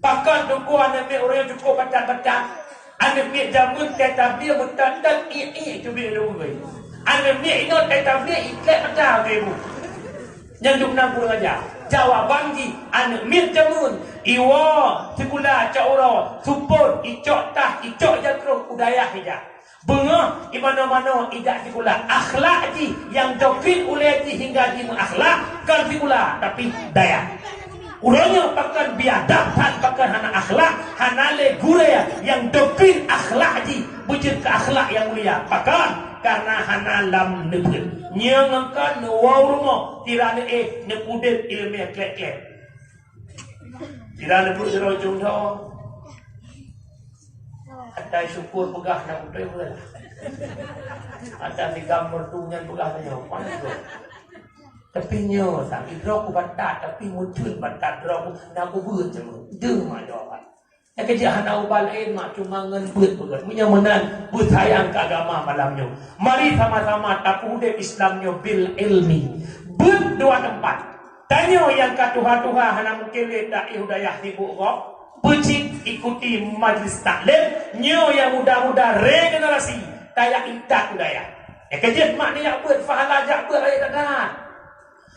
Pakon teungku aneuk miet ureueng nyang cukôp batat-batat, Aneuk miet jameun teutablie meutat-tat iek-iek teubiet lôn geuh. Aneuk miet inoe teutablie iklek mata keu ibu. Nyan dum na kurang aja. Jawaban jih, aneuk miet jameun, iwoe sikula cok uroe, supot, icok tah, icok jatroh u dayah ija. Beungoh i manoe-manoe ijak sikula, akhlak jih nyang doktrin ulée jih hingga jimeuakhlak, kon sikula, tapi dayah. Uroe nyoe pakon biadab that, pakon hana akhlak, hana lé gurée nyang doktrin akhlak jih beujeuet keu akhlak nyang mulia. Pakon? Karena hana lam neubeuet. Nyoe ngon kon neuwoe u rumoh, sira neuéh, neupeudeb ileumèe klek-klek. Sira neubeuet sidroe ujong dhoe. Atai syukur peugah na beutôi peue lah. Atai sigam mertu nyan peugah tanyoe, "Mana tu?" Tapi nyoe sang idroe ku batat, tapi muteun batat droe ku na kubeuet cuma. Deuh mak jawaban. Nyang keujeuet hana ubat laén mak cuma ngon beuet peugah. Meunyoe meunan beusayang keu agama malam nyoe. Mari sama-sama tapeudeb Islam nyoe bil ilmi. Beuet dua teumpat. Tanyoe nyang ka tuha-tuha hana mungken lé taéh u dayah sibuk gob, peucit ikuti majlis taklim, nyoe nyang muda-muda regenerasi tajak intat u dayah. Nyang keujeuet mak neujak beuet, pahala jak beuet rayeuk that-that.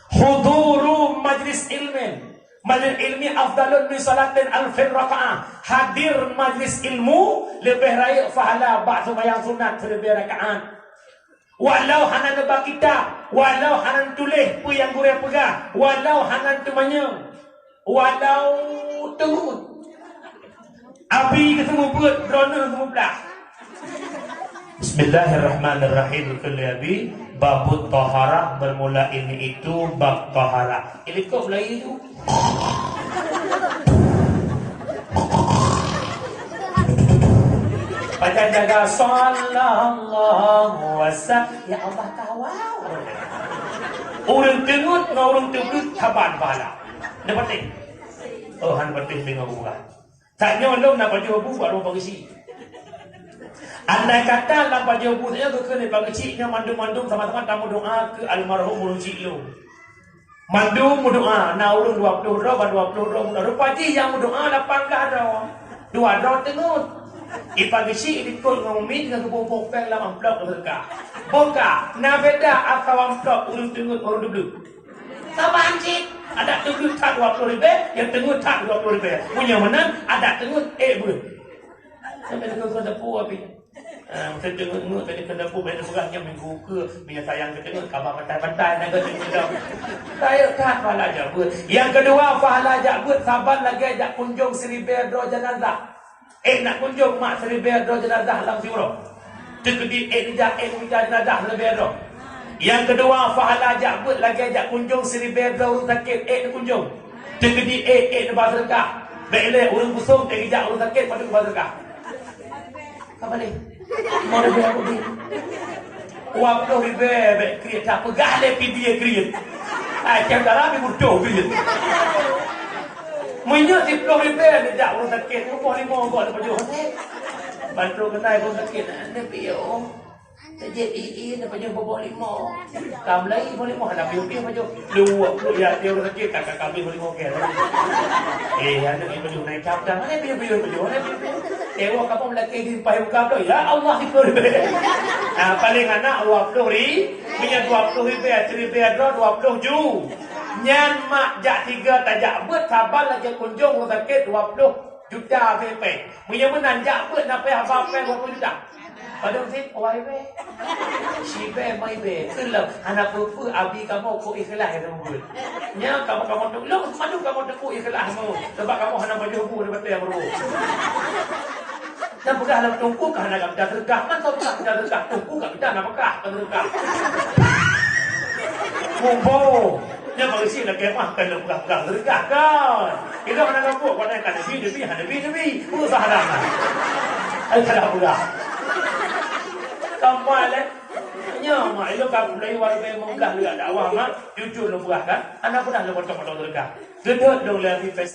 Huduru majlis ilmin, majlis ilmi afdalun min salatin alfin rakaah. Hadir majlis ilmu leubeh rayeuk pahala bak seumayang sunat sireubée rakaat. Walau hana neuba kitab, walau hana neutuléh peue nyang gurée peugah, walau hana neuteumanyong, walau teungeut. Abi geuseumeubeuet, droeneuh geumublah. Bismillahirrahmanirrahim. Keu lé Abi, babut taharah bermula ini itu bab taharah. Ilikot Melayu tu. Pajan jaga sallallahu wasallam. Ya Allah, kawal. Ureueng teungeut ngon ureueng teubleuet saban pahala. Neupatéh? Oh, han patéh deungon ureueng. Tanyoe lom na pajoh bu bak rumoh Pak Geuchik. Andai kata lam pajoh bu nyoe geukheun lé Pak Geuchik nyoe mandum-mandum sama-sama tameudoa keu almarhum ureueng chik lôn. Mandum meudoa, na ureueng dua ploh droe, ban dua ploh droe meudoa. Rupa jih nyang meudoa lapan blah droe. Dua droe teungeut. Di Pak Geuchik likot ngon Umi teungoh geuboh-boh péng lam amplop seudeukah. Boh ka, na beda atawa amplop ureueng teungeut, ureueng teubleuet. Saban cit, adak teubleuet that dua ploh ribèe, nyang teungeut that dua ploh ribèe. Meunyoe meunan, adak teungeut, ék beuet. Sampai teungeut keu teupeu, Abi. Ah, meuteungeut-ngeut tadi keu teupeu, bèk teupeugah nyan minggu keue, meunyoe sayang keu teungeut, kaba pantai-pantai, na keu teungeut dong. Rayeuk that pahala jak beuet. Nyang keudua, pahala jak beuet, saban lagèe jak kunjong siribèe droe jeunazah. Ék na kunjong mak siribèe droe jeunazah lam siuroe. Teukeudi ék neujak, ék neujak jeunazah siribèe droe. Nyang keudua, pahala jak beuet lagèe jak kunjong siribèe droe ureueng sakét, ék neukunjong. Teukeudi ék, ék neuba seudeukah. Bèk lé ureueng busong ék geujak ureueng sakét padub ba seudeukah. Ka paléh. Mau lebih aku di. Dua ploh ribèe bèk kriet, tak peugah lé pidie kriet. Ai, tiap dalam ibu toh kriet. Meunyoe siploh ribèe neujak ureueng sakét, muboh limong gob neupajoh. Bantu keunan ureueng sakét, "Aneuk piye, oh?" "Sakét gigi, neupajoh boh limong." Ka mulai boh limong, hana piôh-piôh pajoh. Dua ploh ya, dia ureueng sakét, ka, ka, ka bri boh limong, okey. Eh, aneuk ipajoh naik cap dah. Mana piôh-piôh pajoh, mana piôh-piôh? Eh, wah, kamoe meulakèe di paih muka ploh. Ya Allah, siploh ribèe. Nah, paling anak dua ploh ri-, meunyoe dua ploh ribèe, siribèe droe dua ploh ju. Nyan mak jak tiga tajak beuet saban lagèe kunjong ureueng sakét dua ploh juta pèng. Meunyoe meunan jak beuet na payah ba pèng dua ploh juta. Padum sit, wai bèe. Sibèe mai bèe. Keulam hana peue-peue abi kamoe keu ikhlas ya beuet. Nya kamoe, kamoe tu, lôn mandum kamoe teupeu ikhlas kamoe. Sebab kamoe hana pajoh bu, hana batèe meureuwoe. Nyang peugah lam teungku ka hana gata seudeukah, man soe peugah gata seudeukah, teungku gata na peugah ka seudeukah. Mubo, nyan bak isi lagèe mah kan peugah-peugah seudeukah kan. Kita hana nampak, warna kan nebi, nebi, hana nebi, nebi. Peugah hana. Ai salah peugah. Sampai lé. Nyoe mak, ilôn ka mulai warna lima belas lagak dakwah mak, jujur lôn peugah kan. Hana peugah lôn potong-potong seudeukah. Geudot lôn lé Abi Faisal.